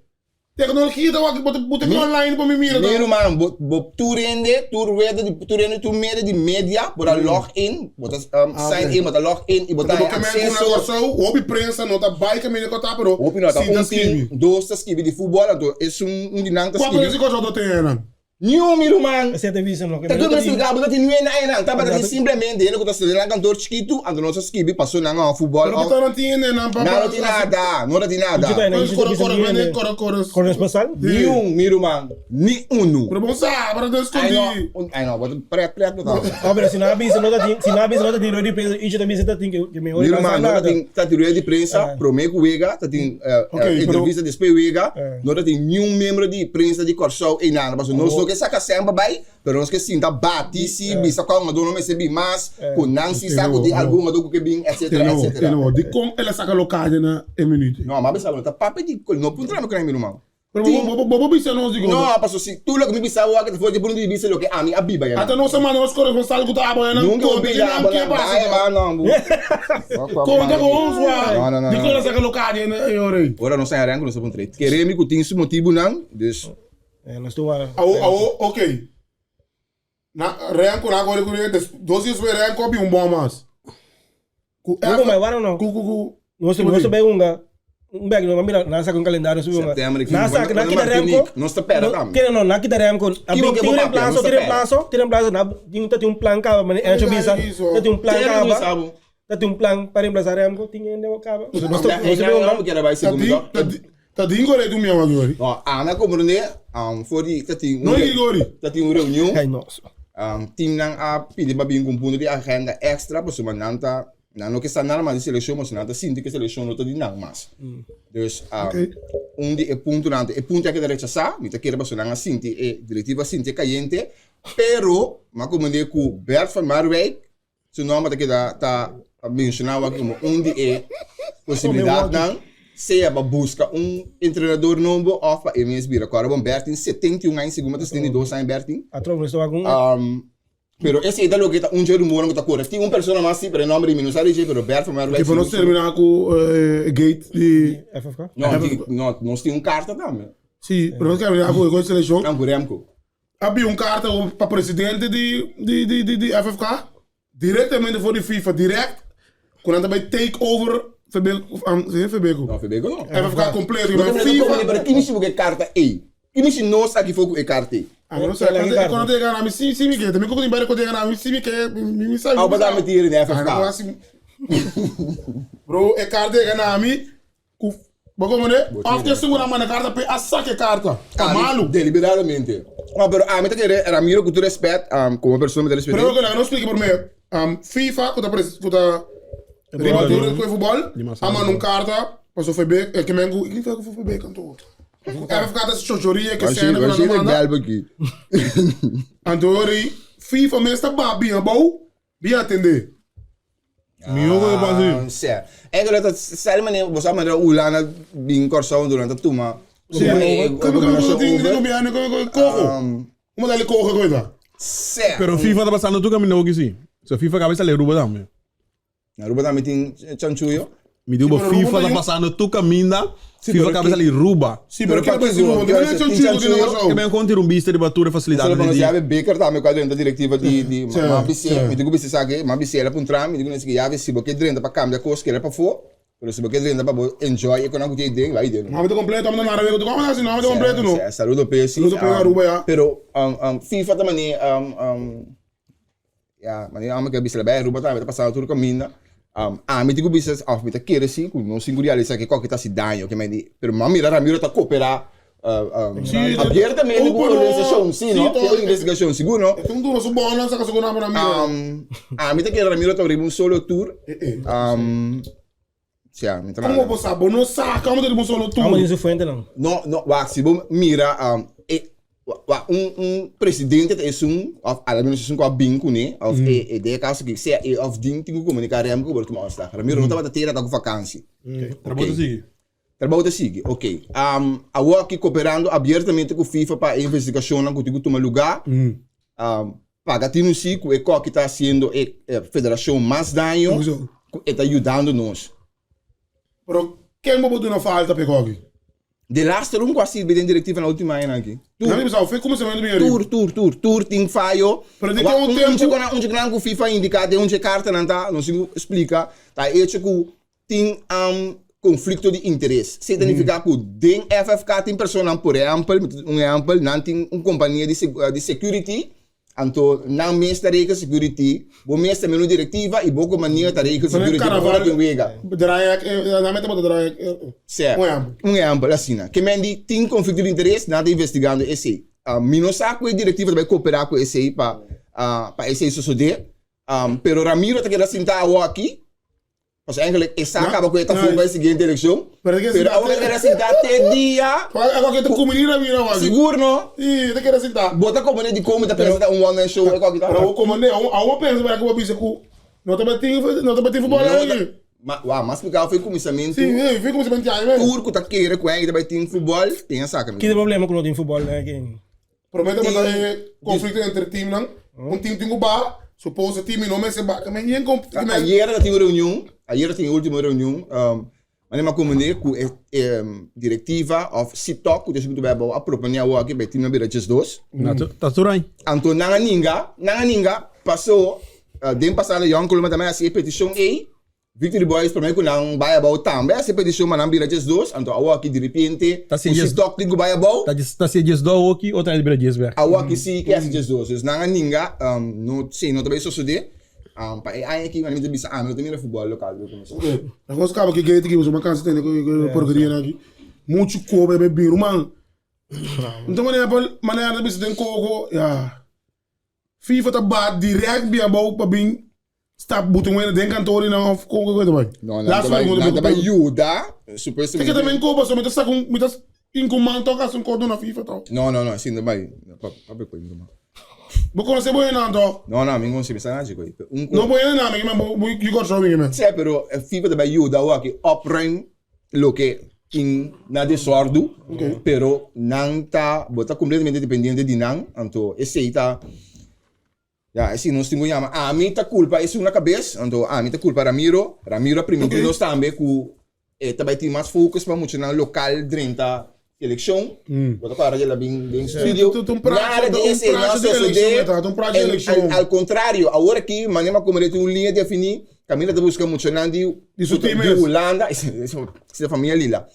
Tecnologia ta wak, bo ta bo ta online pa mi mira Mi ta. ruman, bo bo tur hende, tur weda di tur hende, tur medio di media, bo ta log in, bo ta um, Ah, sign ok. in, bo ta log in i bo ta Bo haña ke men ku na acceso. Kòrsou, hopi prensa no ta bai kaminda ku ta, pero Hopi no ta si ta un tin, skibi. dos ta skibi di futbol, anto esun un di nan ta Kua skibi. prensa di Kòrsou ta ten nan? Niun, mi ruman. Esei ta bisa no. Ta tur mester gabo no tin nue na einan. Tabata tin simplemente hende ku ta studia nan kantor chikitu, anto nos a skibi paso nan a futbol Pero of. bo ta no tin hende nan pa Nan no tin nada, no ta tin nada. Kore kore kore kore kore. Koresponsal? Niun, mi ruman, ni unu. Pero bo sa, pero ta Ai skondi. no, ai no, bo ta pret pret bo ta. Oh, pero si nan a bisa no ta tin, si nan a bisa no ta tin rueda di prensa, icho ta bisa ta tin ke mehor Mi i ruman, no ta nada. tin, ta tin rueda di prensa prome ku wega, ta tin entrevista despues wega, no ta tin niun miembro di prensa di Kòrsou einan. Pasobra nos no ke saka sèn pa bai, pero nos ke sinta bati si, bisa kua hungadó no mester bin mas, ku nan si sa ku tin algun hungadó ku ke bin, etcetera, etcetera. Dikon el a saka Locadia na e minuut? No, mi a bisa bo, no ta papia di, no puntra mi ku nan mi ruman. Pero bo, bo, bo, bo bisa nos di No, paso si tur loke mi bisa bo aki ta for di punto di bista loke ami a biba ya. Ata nos a manda nos corresponsal ku ta abo ya nan Nunca bo konta di bisa nan abo ke nan pasa. bai aba nan bu. Konta ku ons wa. No, no, no, Di no. kon a saka lokadi en e ora ei. Ora nos a haña ku nos a puntra ei. Kere mi ku tin su motibunan, dus. Eh, nos tur a. Awo, awo, ok. Na Remco na kore ku des, dos dias despues Remco a bin un bon mas. Ku Nunca mai wara no. Ku ku ku. Nos nos ta bai hunga un bek no mira nan saka un calendario subi hunga. September ki Nan saka nan kita Remco. Nos ta pera tambe. Kere no nan kita Remco. A Kibo bin ke tin bo papia, reemplazo, nos ta tin pera. reemplazo, tin reemplazo na tin ta tin un plan caba mane Encho bisa. Ta tin un plan Kere caba. mi sa bo. Ta tin un plan pa reemplaza Remco tin hende caba. Nos ta Nos nos ta bai hunga. ta kere bai Ta segun mi din to. ta din ta din gore tu mi awa gori. No, ami a comprende for di ta tin No un gori. ta tin un reunion. Ay no. Teamnan a pidi pa bin ku un punto di agenda extra pasobra nan ta. Nan no ke sa nada mas di selekshon pasobra nan ta sinti ku e selekshon no ta di nan mas. Dus un di e puntonan ta e punto a keda rechasá, mi ta kere pasobra nan a sinti e direktiva a sinti e kayente, pero mi a komprendé ku Bert van Marwijk su nòmber ta keda ta menshoná awor komo un di e posibilidatnan sea pa buska un entrenador nobo òf pa e mes bira. Kòrda bon Bert tin 71 aña segun mi ta 72 aña Bert tin. Pero esei ta loke ta un dje rumornan ku ta kore. Tin un persona mas si, pero e nòmber di mi no sa di dje, pero Bert van Marwijk Oké, pa nos terminá ku e gate di. FFK? No, tin, no, nos tin un karta tambe. Sí, pero nos terminá ku e selekshon. Nan ku Remco. A bin un karta pa presidente di di di di di FFK, direktamente for di FIFA, dirèkt, ku nan ta bai take over Febeko, si e Febeko? No, Febeko no. FFK kompleto, No, FIFA. Pero kini si bo ke karta ei? Kini si nos aki for ku e karta ei? Ah, no sé, cuando te gana mi sí, sí mi ke, también cuando te gana mi sí mi ke, mi mi sabe. Ah, bata mi tira de FFK. Ah, no así. Bro, e carta gana mi, ku bo como ne? Of te segura manda carta pe a saque carta. Ta malu. Deliberadamente. No, pero a mi ta kere Ramiro ku tur respet, como persona mi ta respete. Pero no explica por mi. FIFA ku ta ku ta riba tur ku e futbol, a manda un carta paso FB, ke men ku, ke ku FB kanto. FFK ta chochoria ke sena ku nan ta manda. Anto ori FIFA mes ta ba bin abou bin atende. Mihó ku e pasa ei. Sè. Eigenlijk ta sel manera bo sa manera Hulanda bin Kòrsou durante ta tuma Sí, komo komo tin gobierno koho. Komo ta koho koho ta? Sè. Pero FIFA ta pasando tur kaminda hoki si. So FIFA kaba sali Aruba tambe. Na Aruba tambe tin chanchuyo. Mi digo bo FIFA ta pasando tur caminda, FIFA caba sali Ruba. Si, pero kila pa Ruba, no tin chanchuyo tin na Kòrsou. Ke ben kon tira un bista riba tur e facilidadnan di. Nos yabe Baker tambe ku a drenta directiva di di ma bis'é, mi tin ku bisa esaki, ma bis'é el a puntra mi, mi di ku yabe si bo ke drenta pa cambia kos keda pafó, pero si bo ke drenta pa bo enjoy e konan ku tin aden, bai den. Mami ta completo, amo ta nara wega tu kòm ta hasi, mami ta completo no. Saludo p'e si. Saludo p'e Aruba ya. Pero FIFA ta mane. Ya, manera ami ke bisa bay Aruba tambe ta pasando tur caminda. Ami tin cu bisa of mi ta kere si cu nos tin cu realisa ke koki ta haci daño ke mei pero mi a mira Ramiro ta coopera abiertamente cu organisacion si no cu investigacion sigur no. E tin duna su bono saca su nomber Ramiro. Ami ta kere Ramiro ta riba un solo tour. Sea, mi ta Como bo sa? Bo no sa como ta riba un solo tour. Amo tin su fuentenan. No, no, wak, si bo mira, e, wak, un, un presidente ta esun, of a lo menos esun ku a bin kuné, of e, e den e kaso aki, sea e of din tin ku komuniká Remco ku bo ta tuma ontslag. Ramiro no tabata tera ta ku vakansi. Trabou ta sigui. Trabou ta sigui, ok. Awor aki koperando abiertamente ku FIFA pa e investigashonnan ku tin ku tuma lugá. Paga tinu si ku e koki ta hasiendo e federashon mas daño ku e ta yudando nos. Pero ken bo por duna falta pa e koki? De laatste room ku a sirbi den direktiva na ultimo añanan aki. Tur. Nan bisa fe kuminsamentu bin ariba. Tur, tur, tur. Tur tin fayo. Pero di ke un tempu. Un dje ku FIFA indiká den un dje kartanan ta, nos tin ku splika, ta e echo ku tin konflikto di interes. Esei ta nifiká ku den FFK tin personanan, por ehèmpel, mi ta duna un ehèmpel, nan tin un kompania di di security, anto nan mes ta regel security, bo mes ta menu direktiva i bo kompania ta regel security pa ora tin wega. Sè, un ehèmpel asina. Ke men di tin konflikto di interes, nan ta investigando esei. Mi no sa ku e direktiva ta bai koperá ku esei pa pa esei sosodé, pero Ramiro ta keda sintá awoki. Pasobra eigenlijk e sa kaba ku e ta for pa e siguiente elekshon. Pero e Pero awor e keda sinta te dia. Awor ke ta kumini na bira awor. Sigur no. Si, e ta keda sinta. Bo ta komprende dikon mi ta pensa ta un one man show e koki ta. Pero awor komprende, awor pensa para ku bo bisa ku no tabatin no tabatin futbol aki. Ma, wa, mas splikao for e kuminsamentu. Si, for e kuminsamentu ya mes. Tur ku ta kere ku eigenlijk ta bai tin futbol, tin a saka. Ki ta problema ku no tin futbol aki? Promé tabata e konflikto entre teamnan. Un team tin ku baha, suppose e team no mester baha. Ke men yen kon. Ayera ta tin un reunion, ayera tin e ultimo reunion, manera mi a komprendé ku e direktiva òf Sitok ku ta esun ku ta bai abou a proponé awor aki pa e teamnan bira djesdos. Ta tur ai. Anto nan a ninga, nan a ninga paso den pasado Young Coloma tambe a hasi e petishon ei. Victory Boys prome ku nan bai abou tambe a hasi petishon ma nan bira 12, anto awoki diripiente Ta ku si tok tin ku bai abou. Ta si 12 awoki otro aña ta bira 10 bek. Awoki si ke hasi 12, dus nan a ninga no si no ta bai sosode pa e aña aki mi ta bisa ami no ta mira futbol lokal lo kuminsá. Ok, na nos kaba ki gate aki pasobra mi a kansa tende ku e porkerianan aki. Muchu kobe bai bin ruman. Nton manera pa manera ta bisa den koko ya. FIFA ta ba direct bin abou pa bin. Stap buta un hende den kantoor nan of kon kon ta bai? No, nan ta bai, nan ta bai yuda, supuestamente. Te ke ta men koba so mi ta saka un, mi ta tin ku man tok hasi un kos duna FIFA tok. No, no, no, asin ta bai. Papia ku mi man. Bo konoce bo hendenan tok? No, no, mi konoce, mi sa nachi ku ei. Un No bo hendenan, mi ke men bo, bo yu Kòrsou mi ke men. Sè, pero FIFA ta bai yuda awor aki opruim loke tin na desordu, pero nan ta, bo ta kompletamente dependiente di nan, anto esei ta. Ya, esei nos tin ku yama. Ami ta kulpa esun na kabes, anto ami ta kulpa Ramiro. Ramiro a primintí nos tambe ku e ta bai tin mas focus pa muchanan lokal drenta selekshon. Bo ta kòrda dje la bin den studio. Nada di esei no a sosodé. En al kontrario, awor aki manera mi a komprendé tin un liña definí kaminda ta buska muchanan di Hulanda, esei ta famia lila.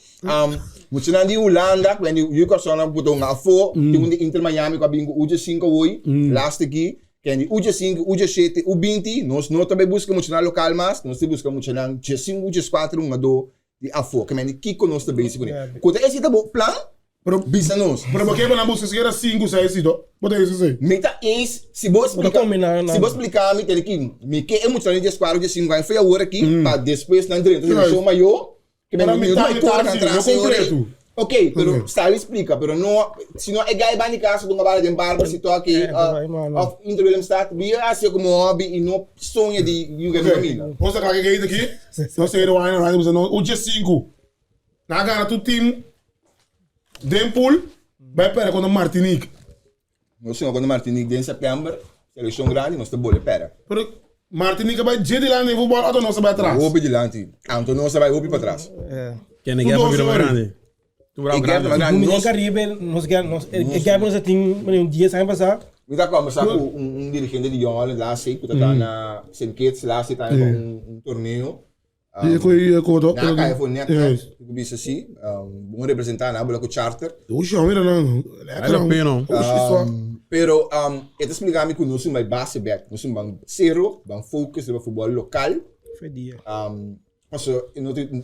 Muchanan di Hulanda ku di yu Kòrsou nan ku ta hunga afó, tin un di Inter Miami ku a bin ku U diesinko awor, laatste aki, ken di U diesinko, U diesshete, U binti, nos no ta bai buska muchanan lokal mas, nos ta buska muchanan diesinku, U dieskuater hungadó di afó. Ke men di kiko nos ta besi kuné. Ku ta esei ta bo plan? Bisa nos. Pero bo ke pa nan buska sikiera sinku, seis si to? Bo ta bisa esei? Mi ta eens, si bo splika, si bo splika mi tene ki mi ke e muchanan di dieskuater, U diesinku aña foi awor aki pa despues nan drenta selekshon mayó. Pero mitad mitad si, no completo. Ok, pero Sally explica, pero no, si no e guy bani casa dunga bala den barber si toki of Inter Willemstad, bi a haci como hobby y no soña di juga den familia. Nos a kla ke gate aki, nos ta hero wine right, no uche sinku. Nan a gana tur team den pool, bai perde kontra Martinique. Nos hunga kontra Martinique den september, seleccion grandi, nos ta bole pera. Pero Martinique a bai dje dilanti den futbol otro nos a bai atras. Hopi dilanti, anto nos a bai hopi patras. Ken e gap a bira mas grandi? Tu bravo grandi. Nos den Caribe, nos e gap nos a tin un dies aña pasa. Mi ta kombersa ku un dirigente di Jong Holland laatst ku ta ta na Sint Kitts laatst ta pa un torneo. I ku i ku otro. Nan a kai afó nèt nèt. Ku bisa si, bon representá nan a bula ku charter. Ushi hombre nan lekker Vale la pena. Ushi so. Pero e ta splika mi ku nos un bai base bèk. Nos un ban sero, ban focus riba futbòl lokal. Paso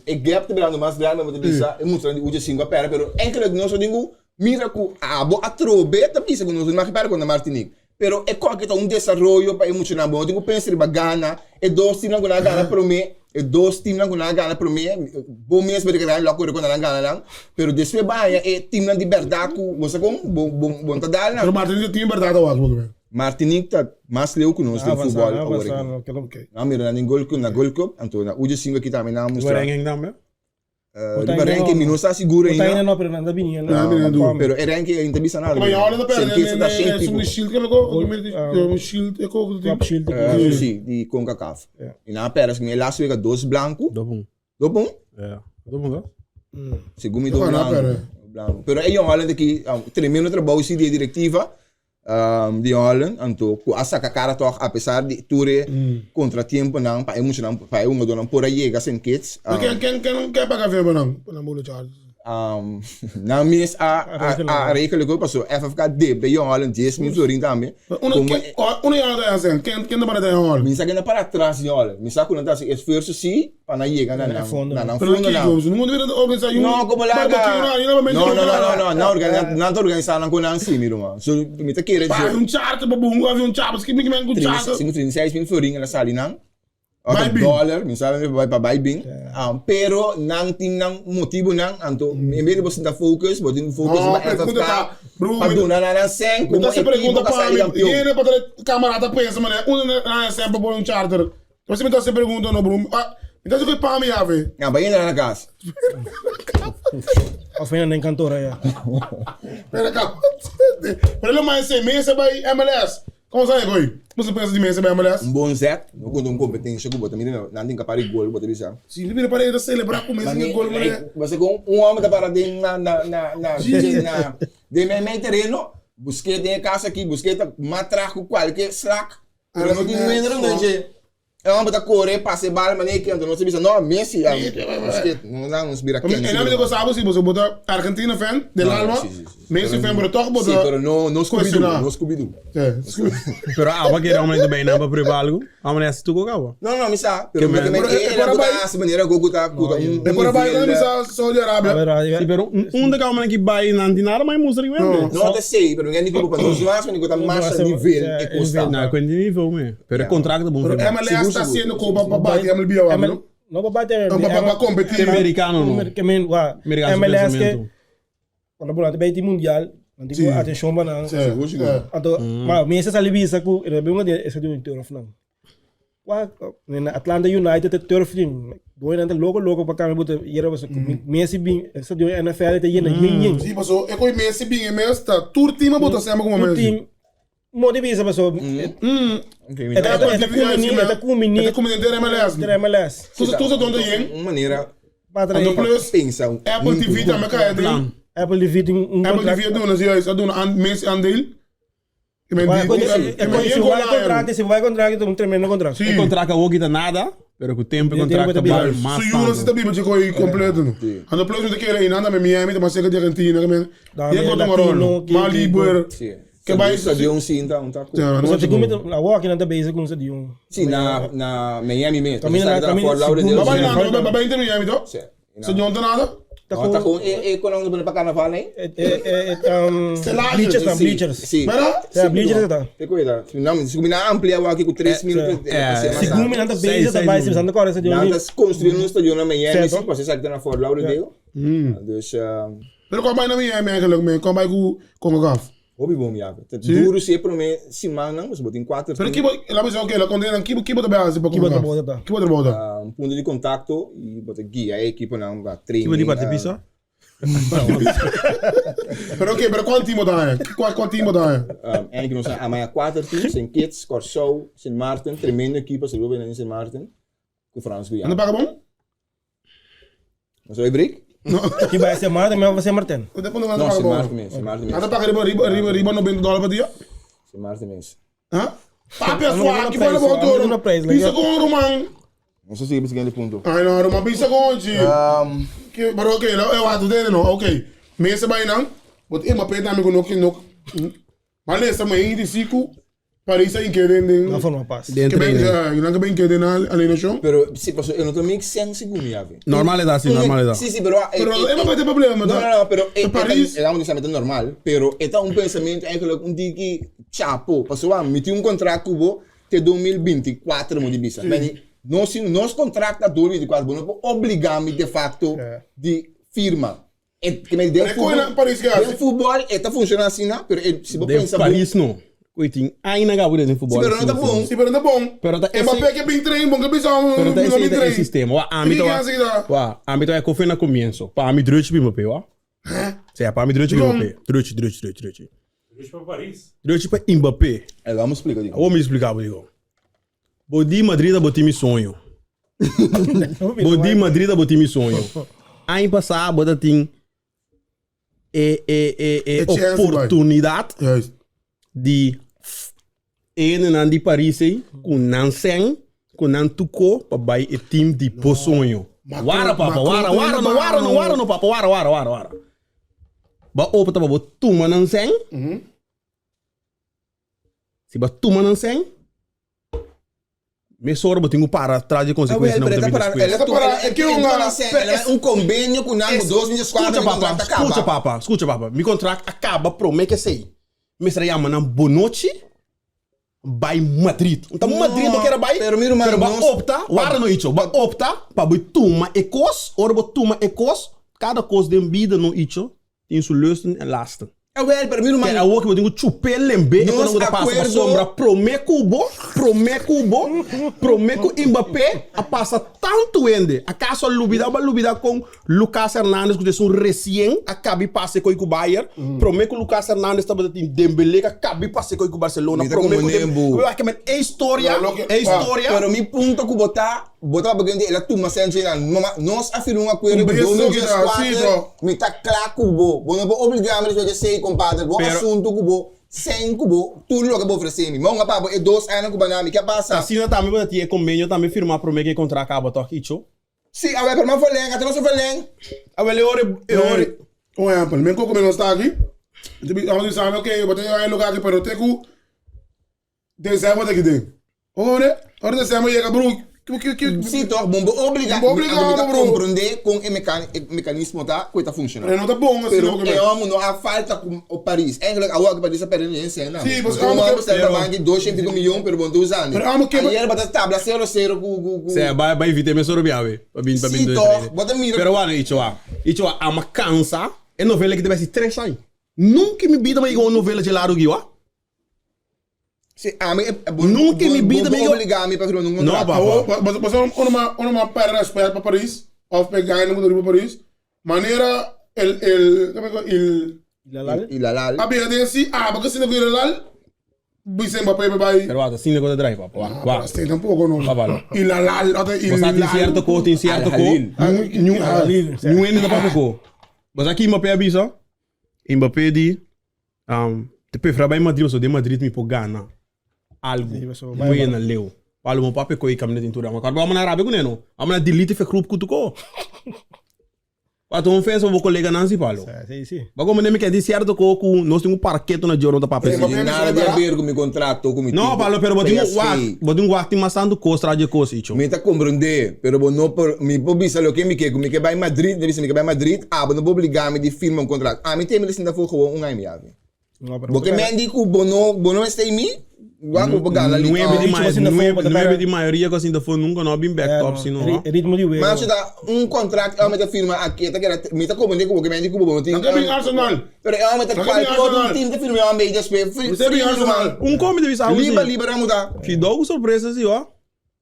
e gap ta birando mas grandi bo ta bisa e muchanan di uchi sinku a pèrdè pero enkele nos a tin ku mira ku abo atrobe ta bisa ku nos no mag pèrdè kontra Martinique. Pero e koki ta un desaroyo pa e muchanan. Bo no tin ku pensa riba gana. E dos timnan ku nan a gana promé, e dos timnan ku nan a gana promé, bo mes bo ta keda lòk ku nan a gana nan. Pero despues bo haña e timnan di bèrdat ku bo sa kon, bo bo bo no ta dal nan. Pero Martinique ta tim bèrdat awor bo ta Martinique ta mas leu ku nos den futbòl awor aki. Nan a mira nan den Gold Cup, na Gold Cup, anto na Uge sinku aki tambe nan a mustra. Riba ranking mi no sa sigur ainda. Ainda no, pero nan ta bini. Pero e ranking ainda ta bisa nada. Pero ya ta perde Senkies ta shen tipo. Shield ke ko, shield e ko. Club Shield. Si, di Concacaf. Y nan a perde e last wega dos blanco. Dobon. Dobon? Ja. Dobon to? Segun mi do blanco. Blanco. Pero e Jong Holland aki, tremendo trabou si di e directiva. Di Holland, anto ku a saka kara tòg apesar di tur e kontratiemponan pa e muchanan, pa e hungadónan por a yega Sint Kitts. Pero ken ken ken ke paga fe pa nan, pa nan bolo charge? Nan mes a a regel ku paso FFK debe Jong Holland 10.000 florin tambe. Uno ken uno Jong Holland ta hasi ken ken ta para den Holland? Mi sa ken ta para atras di Holland, mi sa ku nan ta hasi esfuerso si. Pa nan yega na nan na nan Pero fondo kiko, nan. no mundo bira organisa un No, como laga. barbecue na, yuna pa No, no, no, no, no, nan organisa, nan ta organisa nan con nan si, mi ruman. So, mi ta kere Pa dje. un charter pa bungo, avion charter, ski mi men ku charter. Cinco, 36 mil florin el a sali nan. Ota Bai bin. dollar, mi sabi bai pa bai bin. Um, pero nan tin nan motibonan, anto en vez di bo sinta focus, bo tin ku focus No, riba pregunta FFK ta, bro, pa mi- duna nan nan sen Mi como ta se ekipo pregunta ka pa sali mi, campeon. yene pa tra camarada pensa mané, un na sempre pone un charter. Entonces mi ta haci pregunta no bro. Ah, mi ta haci cu e pa mi yave. Ya, bai entra na cas. Of ena den kantoor aya. Pero ka. Pero lo mas ese Messi bai MLS. Como sabe koi? Bo pensa di Messi bai MLS? Un bon zet, no conta un competencia cu bo ta mira nan tin capaz di gol bo ta bisa. Si, mi bira para e ta celebra cu Messi den gol mane. Bo sa con un homber ta para den na na na na na den mei mei tereno, Busquets den e cas aki, Busquets ta mas traag cu cualke slak. Pero no tin nuendro no dje. E homber ta kore pasa e bal manera ki anto nos ta bisa no Messi a Busquets no nan nos bira ken. E nan mi ta gosa bo si boso bo ta Argentina fan del alma Messi fan pero toch bo ta Si pero no no Scooby Doo no Scooby Doo. Pero aba kere homber ta bay nan pa prueba algo aba nan hasi tuko kaba. No no mi sa pero mi ta men e nan ku ta hasi manera ku ta ku ta un E por a bay nan mi sa Saudi Arabia. Si pero unda ka homber nan ki bay nan tin nada mas mustra ki wende. No ta esey pero mi a di ku pa nos mas mi ta mas a nivel e kosta. Na kuenti nivel me. Pero e contract ta bon Pero firma. MLS. MLS ta haciendo ko pa bati MLB awor, no? No pa bati MLB. No, pa competi. Americano no. Ke men, wa, Americano su MLS ke, pensamiento. cuando bo nan ta bay ti mundial, nan tin ku atencion pa nan. Sí, sí. Anto, ma mi esa sali bisa ku, e ta un esa di un turf nan. Wa, na Atlanta United te turf team. Doy nan ta loko loko pa cambia buta yera paso. Messi bin, esa di NFL te yena yen yen. Sí, paso e koi Messi bin e mes ta tur team a bota sema como Tur Messi. team mo di bisa paso. Okay, E ta Apple TV kumini, e ta kumini. E ta kumini entero MLS. Entero MLS. Tu tu sa donde yen? Un manera Patra Anto plus pensa Apple TV tambe ka den. Apple TV tin un Apple contract. TV a duna si juist, a duna an Messi aandeel. I men di, Si vai contrato, si vai contrato, un tremendo contrato. Sí. E contrato awor kita nada, pero ku tempo e Di contrato tempo ta ta bal bira. mas Su yunan si ta tanto. biba dje koi completo no. Anto plus mi ta kere einan tambe Miami ta mas cerca di Argentina ke men. Dame Ye kota Latino, marolo. ki- Ma ki- liber. Sí. Ke bai Stadion sí, ta un taco. Ja, no So, sigur. sigur mi awor aki nan ta bezig ku un stadion. Sí, na na Miami mes. Camina- Camina camina- Fort Lauderdale. Baba Sí. nada, baba Inter Miami to? Sí. Stadion ta nada? Ta No, ta ku con e e con un pa carnaval, eh? bleachers nan, Sí, bleachers. Sí. Verdad? Ja, bleachers ta. Te cuida. No, si combina amplia aqui com 3 mil. Sigur mi nan ta Seis, bezig ta seis bai mil. si santa kore stadion. Nan ta construindo un stadion na Miami, Certo. sí, pas esaki na Fort Lauderdale. Dus Pero kon bai na Miami eigenlijk men, kon bai ku CONCACAF. Hopi bom ja. Te duro si prome siman nan, bo tin 4 Pero kibo, laat me zeggen, oké, laat komt kibo kibo te bij pa Kibo CONCACAF. te bota. Kibo te bota. Un punto di contacto y bo ta guia e equipo nan ba training. Kibo di parti pisa? Pero oké, pero quant team daar? Quant quant team daar? Eigenlijk nos a 4 teams, Sint Kitts, Curaçao, Sint Maarten, tremendo equipo, se lopen in Sint Maarten. Ku Frans En Guyana. de paga bom? Nos oi break? Ki bai Sint Maarten, mi Sint Maarten. De punto No, paga Sint bom. Maarten mes, Sint Maarten Anda mes. paga riba riba riba riba 90 dollar per dia? Sint Maarten mes. Huh? Papi a Ando sua, una que fala prijs, bom ando toro. una prijs, Pisa like- com Roman. Não sei se você punto. Ai no, Roman pisa com chi. Que, pero oké, nou, wacht, nee, no, oké. Mensen bij nan, want in mijn pet nam ik nog nog. Maar lees maar in die siku, Paris in keer den den. Na forma pas. Den Que ben, training. ja, dan ben keer den alleen show. Pero si pasó, eu não tô make sense com minha ve. Normal é assim, normal é. Sí, sí, pero Pero é maar het probleem No, no, no, pero De Paris. é um pensamento normal, pero é um pensamento eigenlijk um dia que chapo, passou a meter um contrato cubo te 2024 mo di bisa. Mas nós nós contrato 2024, bo não obrigar-me de facto de firma. É que me deu Pero é Paris que é Den futebol, está funcionando assim, não? Pero se você Den pensa Paris no. Coitinho, ainda gabo den futebol. Sí, pero não tá bom. Sí, pero não é bom. Pero tá esse- Mbappé que bem trein, bom que bisa um Pero tá não esse bem é trein. sistema. Wa âmbito Que wa. que é Wa âmbito é confio na comienzo. Pa ami druch bi Mbappé wa. Sim, pa ami druch bi Como? Mbappé. Druch, druch, druch, druch. Druch pa Paris. Druch pa Mbappé. É, vamos explicar, digo. Vou me explicar, digo. Bodi Madrid boti mi sonho. Bodi Madrid boti mi sonho. Ano passado bota tem e e e e E chance, oportunidade Juist. di ene nan di Paris ei, ku nan sen, ku nan tuko, pa bai e team di Posonho. Macron- Wara papa, Macron wara, tem wara no, na wara no, mano. wara no papa, wara, wara, wara, wara. Ba opa ta ba bo tuma nan sen. Si ba tuma nan sen, me sora bo tingu para atrás de consequência não pero também tá para, depois. ela Tá para- ela é que uma- ela um convênio com nada, 2024, Escuta, papa, escuta, papa, escuta, papa. Mi contrato acaba, promete que sei. Me será chamando Bonochi, vai Madrid. Então Madrid não quer vai. pero mira, mano, pero ba nós- opta, wara no icho, ba opta, pa boi tuma e cos, ora bo tuma e cos, cada cos de vida no icho, tem su lusten en lasten. Ah, wel, pero mira, Que mano, é o que eu digo chupé lembe, e Nos quando eu passa pra acuerdo- sombra, prome cubo, prome cubo, prome cu Mbappé, a passa tanto ende. Acaso a lubida, ba lubida com Lucas Hernandes, que é um recém, acabe passe com o Bayern, prome com Lucas Hernandes, tava tem Dembélé, que acabe passe com o Barcelona, Mira prome como com Nembo. Eu acho que é história, Não, lo que- é história. Pero mi punto que botar, botar para grande, ela tuma sense na, nós afirmamos um acordo Um de beso 2024, que dá, sim, me tá claro que bo, bo não vou obrigar me a sei compadre, bo Pero- assunto que bo, sem que bo, tudo o que bo oferecer me. Mão papo, é dois anos que banami, que passa? Assina também, mas tinha convênio também firmar prome que contrato acaba toque icho. Sim, a ver, pero não falei, até não falei. Ah, wel, eu eu Um exemplo, men koko men está aqui. Vamos dizer, ok, eu tenho aí lugar aqui, pero tenho dezembro aqui dentro. Ora, ora dezembro chega, bro, Sí toch, bon bo obliga, Bo obliga mi ta bro. comprende con e mecan e mecanismo ta cu e ta funciona. Pero no ta bon asina Pero porque e homo no a falta cu o Paris. Eigenlijk awor cu Paris a perde ni cena. Sí, pues, Como amo amo que- stel pero- banki 200 y pico miljoen, pero bon te usando. Pero amo que- Ayer bata tabla 0-0 cu cu cu. Sea, bai bai evite me soro biawe. Pa bin pa bin Sí, dois, toch, tres. bo ta mira- Pero bueno, icho a. Icho a ama cansa. E novela que debe ser tres años. Nunca en mi vida me llegó una novela de largo, guiwa. Sí, ami e bo Nunca en mi vida bo me yo- obliga mi pa firma un No, contrato. pa. Awo, bo sa uno ma uno ma perde respet pa Paris of pe gana ku riba Paris. Manera el el kome ko il Ilalal? Ilalal. a bira den si aba ke sina ku Ilalal bisa Mbappé pe bai. Pero wata, sin de drive, papa. Wa, wa. Este tampoco no. Wa, wa. Ilalal, ota Bo sa tin Ilalal. cierto ko, tin cierto ko. Al-Halil. Nyu Al-Halil, sí. nyu ene da papia ko. Bo sa ki Mbappé a bisa? Mbappé di Um, te prefera bai Madrid, so de Madrid mi por gana algo. Sí, so, Voy na leu. Palo mo pape koi caminho tintura. Mas vamos na Arábia com neno. Vamos na delete fe groep kutuko. Wat um fez o colega Nancy palo. Sí, sí. Mas como nem me quer dizer certo ko ku nós temos um parqueto na Jordan da pape. Sí, Não nada de haver com meu contrato com meu No, time. palo, pero botin um PSV. wak, botin um wak masando costra de coisa, icho. Mi ta comprende, pero bo no por mi por bisa lo que mi que mi que vai Madrid, deve ser mi que vai Madrid, ah, bo no por obligar mi di firma un contrato. Ah, mi tem mi sinta voor gewoon un año ya. No, pero Bo que men di ku bo no bo no está em mi, wa ku bo gana li. Nueve de Icho, maio, assim, da nueve, forma, nueve pera- de maioria que assim da foi nunca não bem back top sino. Ritmo de wega. Maar als je daar un contrato, ah, met de firma aqui, tá que mi ta comprende ku bo que men di ku bo no tem. Dan kan ik Arsenal. Pero ah, met de Dan kan ik kwaliteit Arsenal. un team te firma un beetje spelen. Você bem Arsenal. Um come de vista. Liba liba muda. Que dá surpresa assim, ó.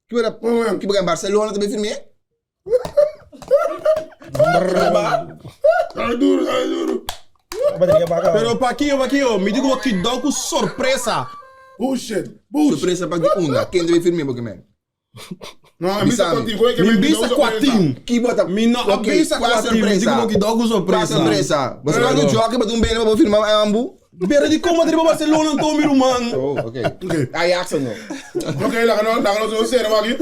Que era que em Barcelona também firme. Ai duro, ai duro. Bateria baga. Pero Paquinho, Paquinho, me diga que dá com surpresa. Bullshit. Bullshit. Surpresa para de una, quem deve firme porque men. No, a mim Bisami. sa contigo é que Me bisa quatim. Que bota Me não Ok, avisa qual a quatim, me diga surpresa? que dá com Qual a surpresa. surpresa? Você vai no jogo, mas um bem, vou firmar é ambu. Pero de como Madrid Barcelona, Tommy Roman. Oh, ok. Ok. Ajax não. Ok, lá não, lá não sei não aqui.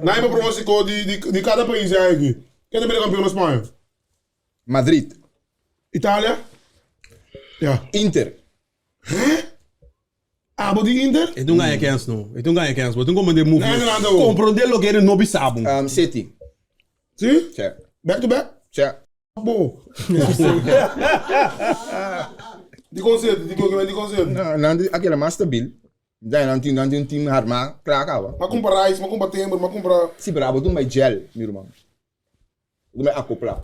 Na iba pronóstico de de de cada país aí aqui. Quem é o campeão na Espanha? Madrid, Itália? Ja. Inter. Ah, bo di Inter? E tu ganha kens no. E tu ganha kens, mas tu como de move. Nee, nee, nee. Compreender lo que ele não sabe. Um, City. Sim? Tchau. Back to back? Tchau. Bo. Di concerto, di concerto, di concerto. Não, não, aquela mais stabil. Daí não tem não tem um time armado, claro, acaba. Ma compra rice, ma compra temper, ma compra. Sim, pero abo tu mai gel, meu irmão. Tu mai acoplar.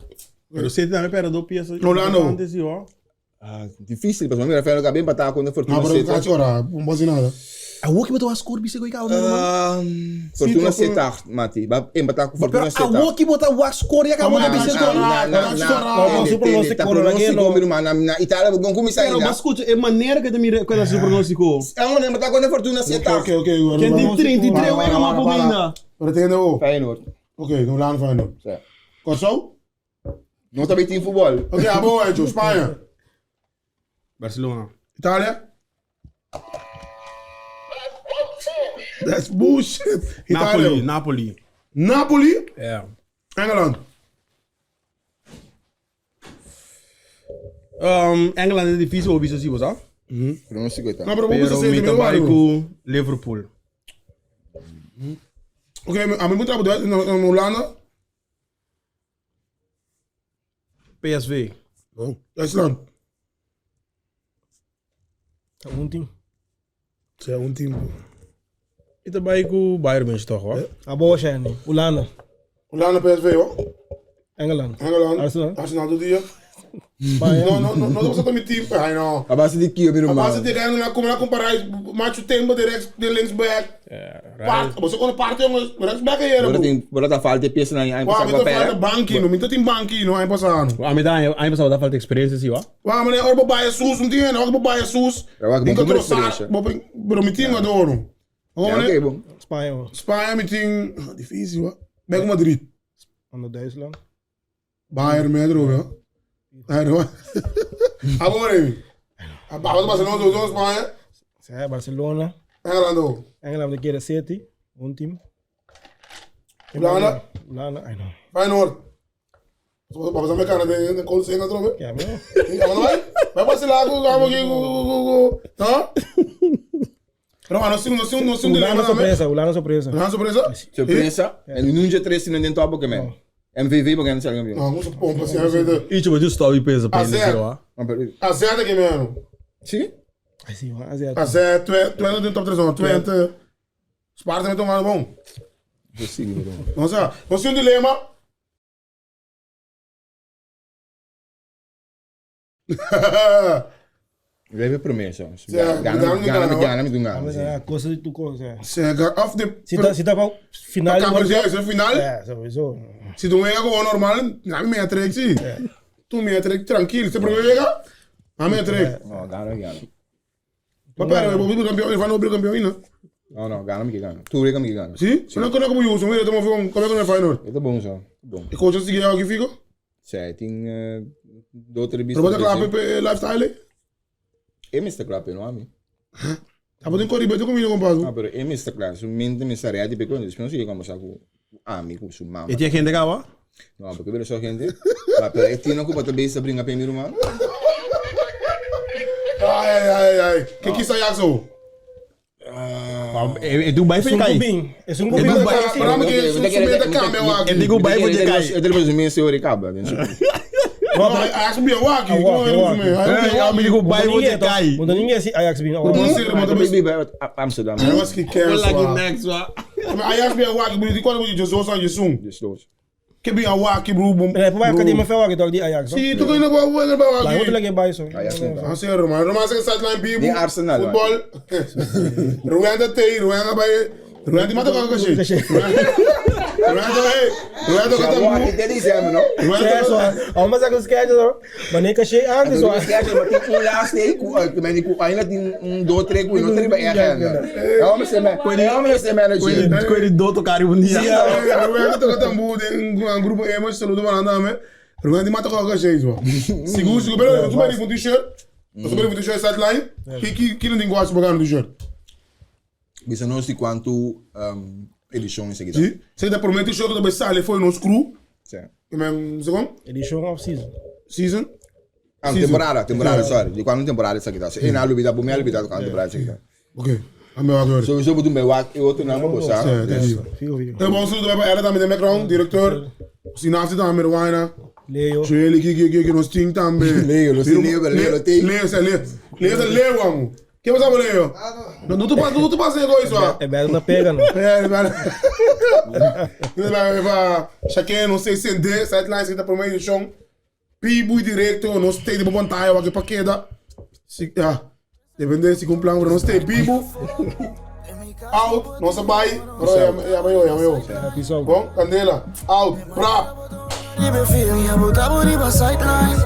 Pero você também perdeu peça. No, lá não. Antes, ó. Ah, difícil, mas me refiro a bem para contra Fortuna Não, pero Sittard. cacho ora, não pode nada. A o que botou as cores bicho que Ah, Fortuna Sittard, Mati. Ba empatar com Pero Fortuna a Sittard. o que botou as cores acabou de Ah, bicho. ah, Na, na, Ah, na, ah, tende, tende, tá pronóstico, meu irmão. Na, na Itália, vou começar Pero ainda. mas escuta, é maneira que te que se pronosticou. É um empatar contra Fortuna Sittard. Ok, ok, ok. Quem tem 33 é uma boa ainda. Pero tem o. Feyenoord. Ok, no lá no final. Certo. Corso? Não também tem futebol. Ok, ah, boa, Enzo. Espanha. Barcelona. Itália? That's bullshit. Napoli, Itália. Napoli. Napoli? É. Engeland. Um, Engeland é difícil ouvir isso assim, sabe? Pronóstico, tá. Não, pero vamos Pero ser me meu trabalho barco. com Liverpool. Ok, a mim muito rápido no no Holanda. PSV. Não. Duitsland. Um team. Isso é um time. E trabalho com Bayern München toch, hoor. A boa, Shane. Holanda. Holanda PSV, hoor. Engeland. Engeland. Arsenal. Arsenal do dia. Espanha. Não, não, não, não estamos a time. Ai, não. A base de que, meu A irmão? base de ganho na como na comparar macho tempo de rechts de linksback. Part, você quando parte jongens, rechtsback é Agora era. tem, agora tá falta de peça na aí Uau, passar me com a tá falta pera. banquinho, me tá tem banquinho, aí passando. A mim dá, a mim passava da falta de experiência assim, ó. Uau, mas orbo baia sus, não tem, orbo baia sus. Eu acho que Nunca bom trouxe, experiência. pero me tem adoro. É, ok, bom. Espanha. hoor. Espanha me tem, ah, difícil, hoor. Ben com Madrid. Ander Duitsland. Bayern Metro, ja. Bayern, hoor. Agora, a Barcelona, do Espanha, Zij, Barcelona. Engeland ook. Engeland de keer City. Um team. Holanda, Holanda. I know. Feyenoord. Vamos a mecana de de call center trobe. Ja, maar. Vamos vai. Vai vacilar com vamos aqui com com com. Tá? Pero ano sin no sin no sin Hulanda sorpresa, Hulanda sorpresa. Hulanda sorpresa? Sorpresa. En nu je tres in den top ook man. MVV begint te kampioen. No, moest pompa si MVV. Icho ba just stop pensa pa AZ. AZ que mano. Si? Ai si, AZ. AZ, Twente den top 3 no, Twente. Sparta met een bom. Si, No sa, nos tin un dilema. Wij promé so. Ja, Gana, gana, gana, gana, mi gana. Ja, cosa di tu cosa. Zeker, of de Si ta si ta pa final. Kampioen is een final. Ja, sowieso. Si tu wega gewoon normaal, na mi me trek si. Tu me trek tranquilo, se promé wega, a me trek. No, gana, gana. Maar pero, we hebben kampioen, van we kampioen, no? No, no, gana mi gana. Tu wega mi gana. Si? Se no kono como yo, so mira, tomo con come con el Feyenoord. Ito bom so. Bom. Ik coach sige jou figo. Zij ting do tre bis. Pero bota klaar pe lifestyle. E Mr. Klaar no ami. Abo tin kori beto comigo Ah, compadre. pero e Mr. Klaar, su mente mi sa ready pe quando non si como sa ku ami ku su mama. E tinha gente gawa? No, porque pero so gente. Ma pero e tino ku bota base bringa pe mi rumah. Ai ai ai ai. Que que sai axo? E tu bai Es un foi kai. cubin. Es un E cubin. tu bai- Pero me que su meta cambio aqui. E digo bai foi kai. E depois mi se ori caba. No, Ajax bi waki. Como é me? Eh, ja, mi digo bai foi kai. Want dan niet eens Ajax bin. Não sei, maar dat is Amsterdam. Hij was gekend. Like next wa. Ajax bi waki, bro. Die kwam met je zo aan je zoen. Dus los. Que bi waki, bro. Nee, voor mij kan die me veel wakker toch die Ajax. Si, tu kan je wel wel Maar waki. moet lekker bij zo. Ajax niet. Ah, sim, Román. Román se sideline bibu. Die Arsenal, Futebol. Ruanda tem, Ruanda vai. Ruanda mata com a gente. Ruanda vai. Ruanda Ja, com wat a dit is hem no. Ja, zo. Allemaal zeggen schedule hoor. Maar nee, kan je aan zo. Un laatste ku men ku ainda tin un do tre ku no tre ba ergens. Ja, maar ze me. Ja, maar ze manager. Koi di doto kari bom dia. Ruanda toca tambu tem um grupo emo, saludo para andar, me. Ruanda mata com a gente, mano. Seguro, seguro. Pero tu vai com t-shirt. Tu vai com t-shirt sideline. Que que não tem gosto para no t-shirt. Bisa não sei quanto edição isso aqui. Sim. Você tá promete t-shirt que vai sair foi no screw. Sim. Men, segundo Edition of season. season. Ah, temporada, temporada, sorry. De quando temporada isso aqui tá. E na lubida, bom, minha lubida quando temporada isso aqui tá. Ok. A meu agora. Sowieso bedoel bij wat eu outro nome bossa. Sim, entendi. Figo, figo. É bom, saludo para ela também, da background, diretor. Sinapse também, Ruana. Leo. Joel, que nos tem também. Leo, nos tem Leo, Leo tem. Leo, é Leo. Leo é Leo, amo. Que você sabe, Leo? Não, não tu passa, não tu passa isso, ó. É belo na pega, não. É, vai. Vai, vai. Chaque, não sei se de, sideline, se tá por meio do chão. Pibu direto, não sei de bom taio aqui para queda. Se, ah, depende se com plan, não sei pibu. Out, nossa bye. Ya, ya, ya, ya. Peace out. Bom, candela. Out, brap. Ribe feel, ya bota riba sideline.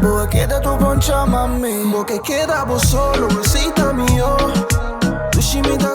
Boa queda tu bom chama me. Bo que queda vos solo, besita mío. Tu shimita.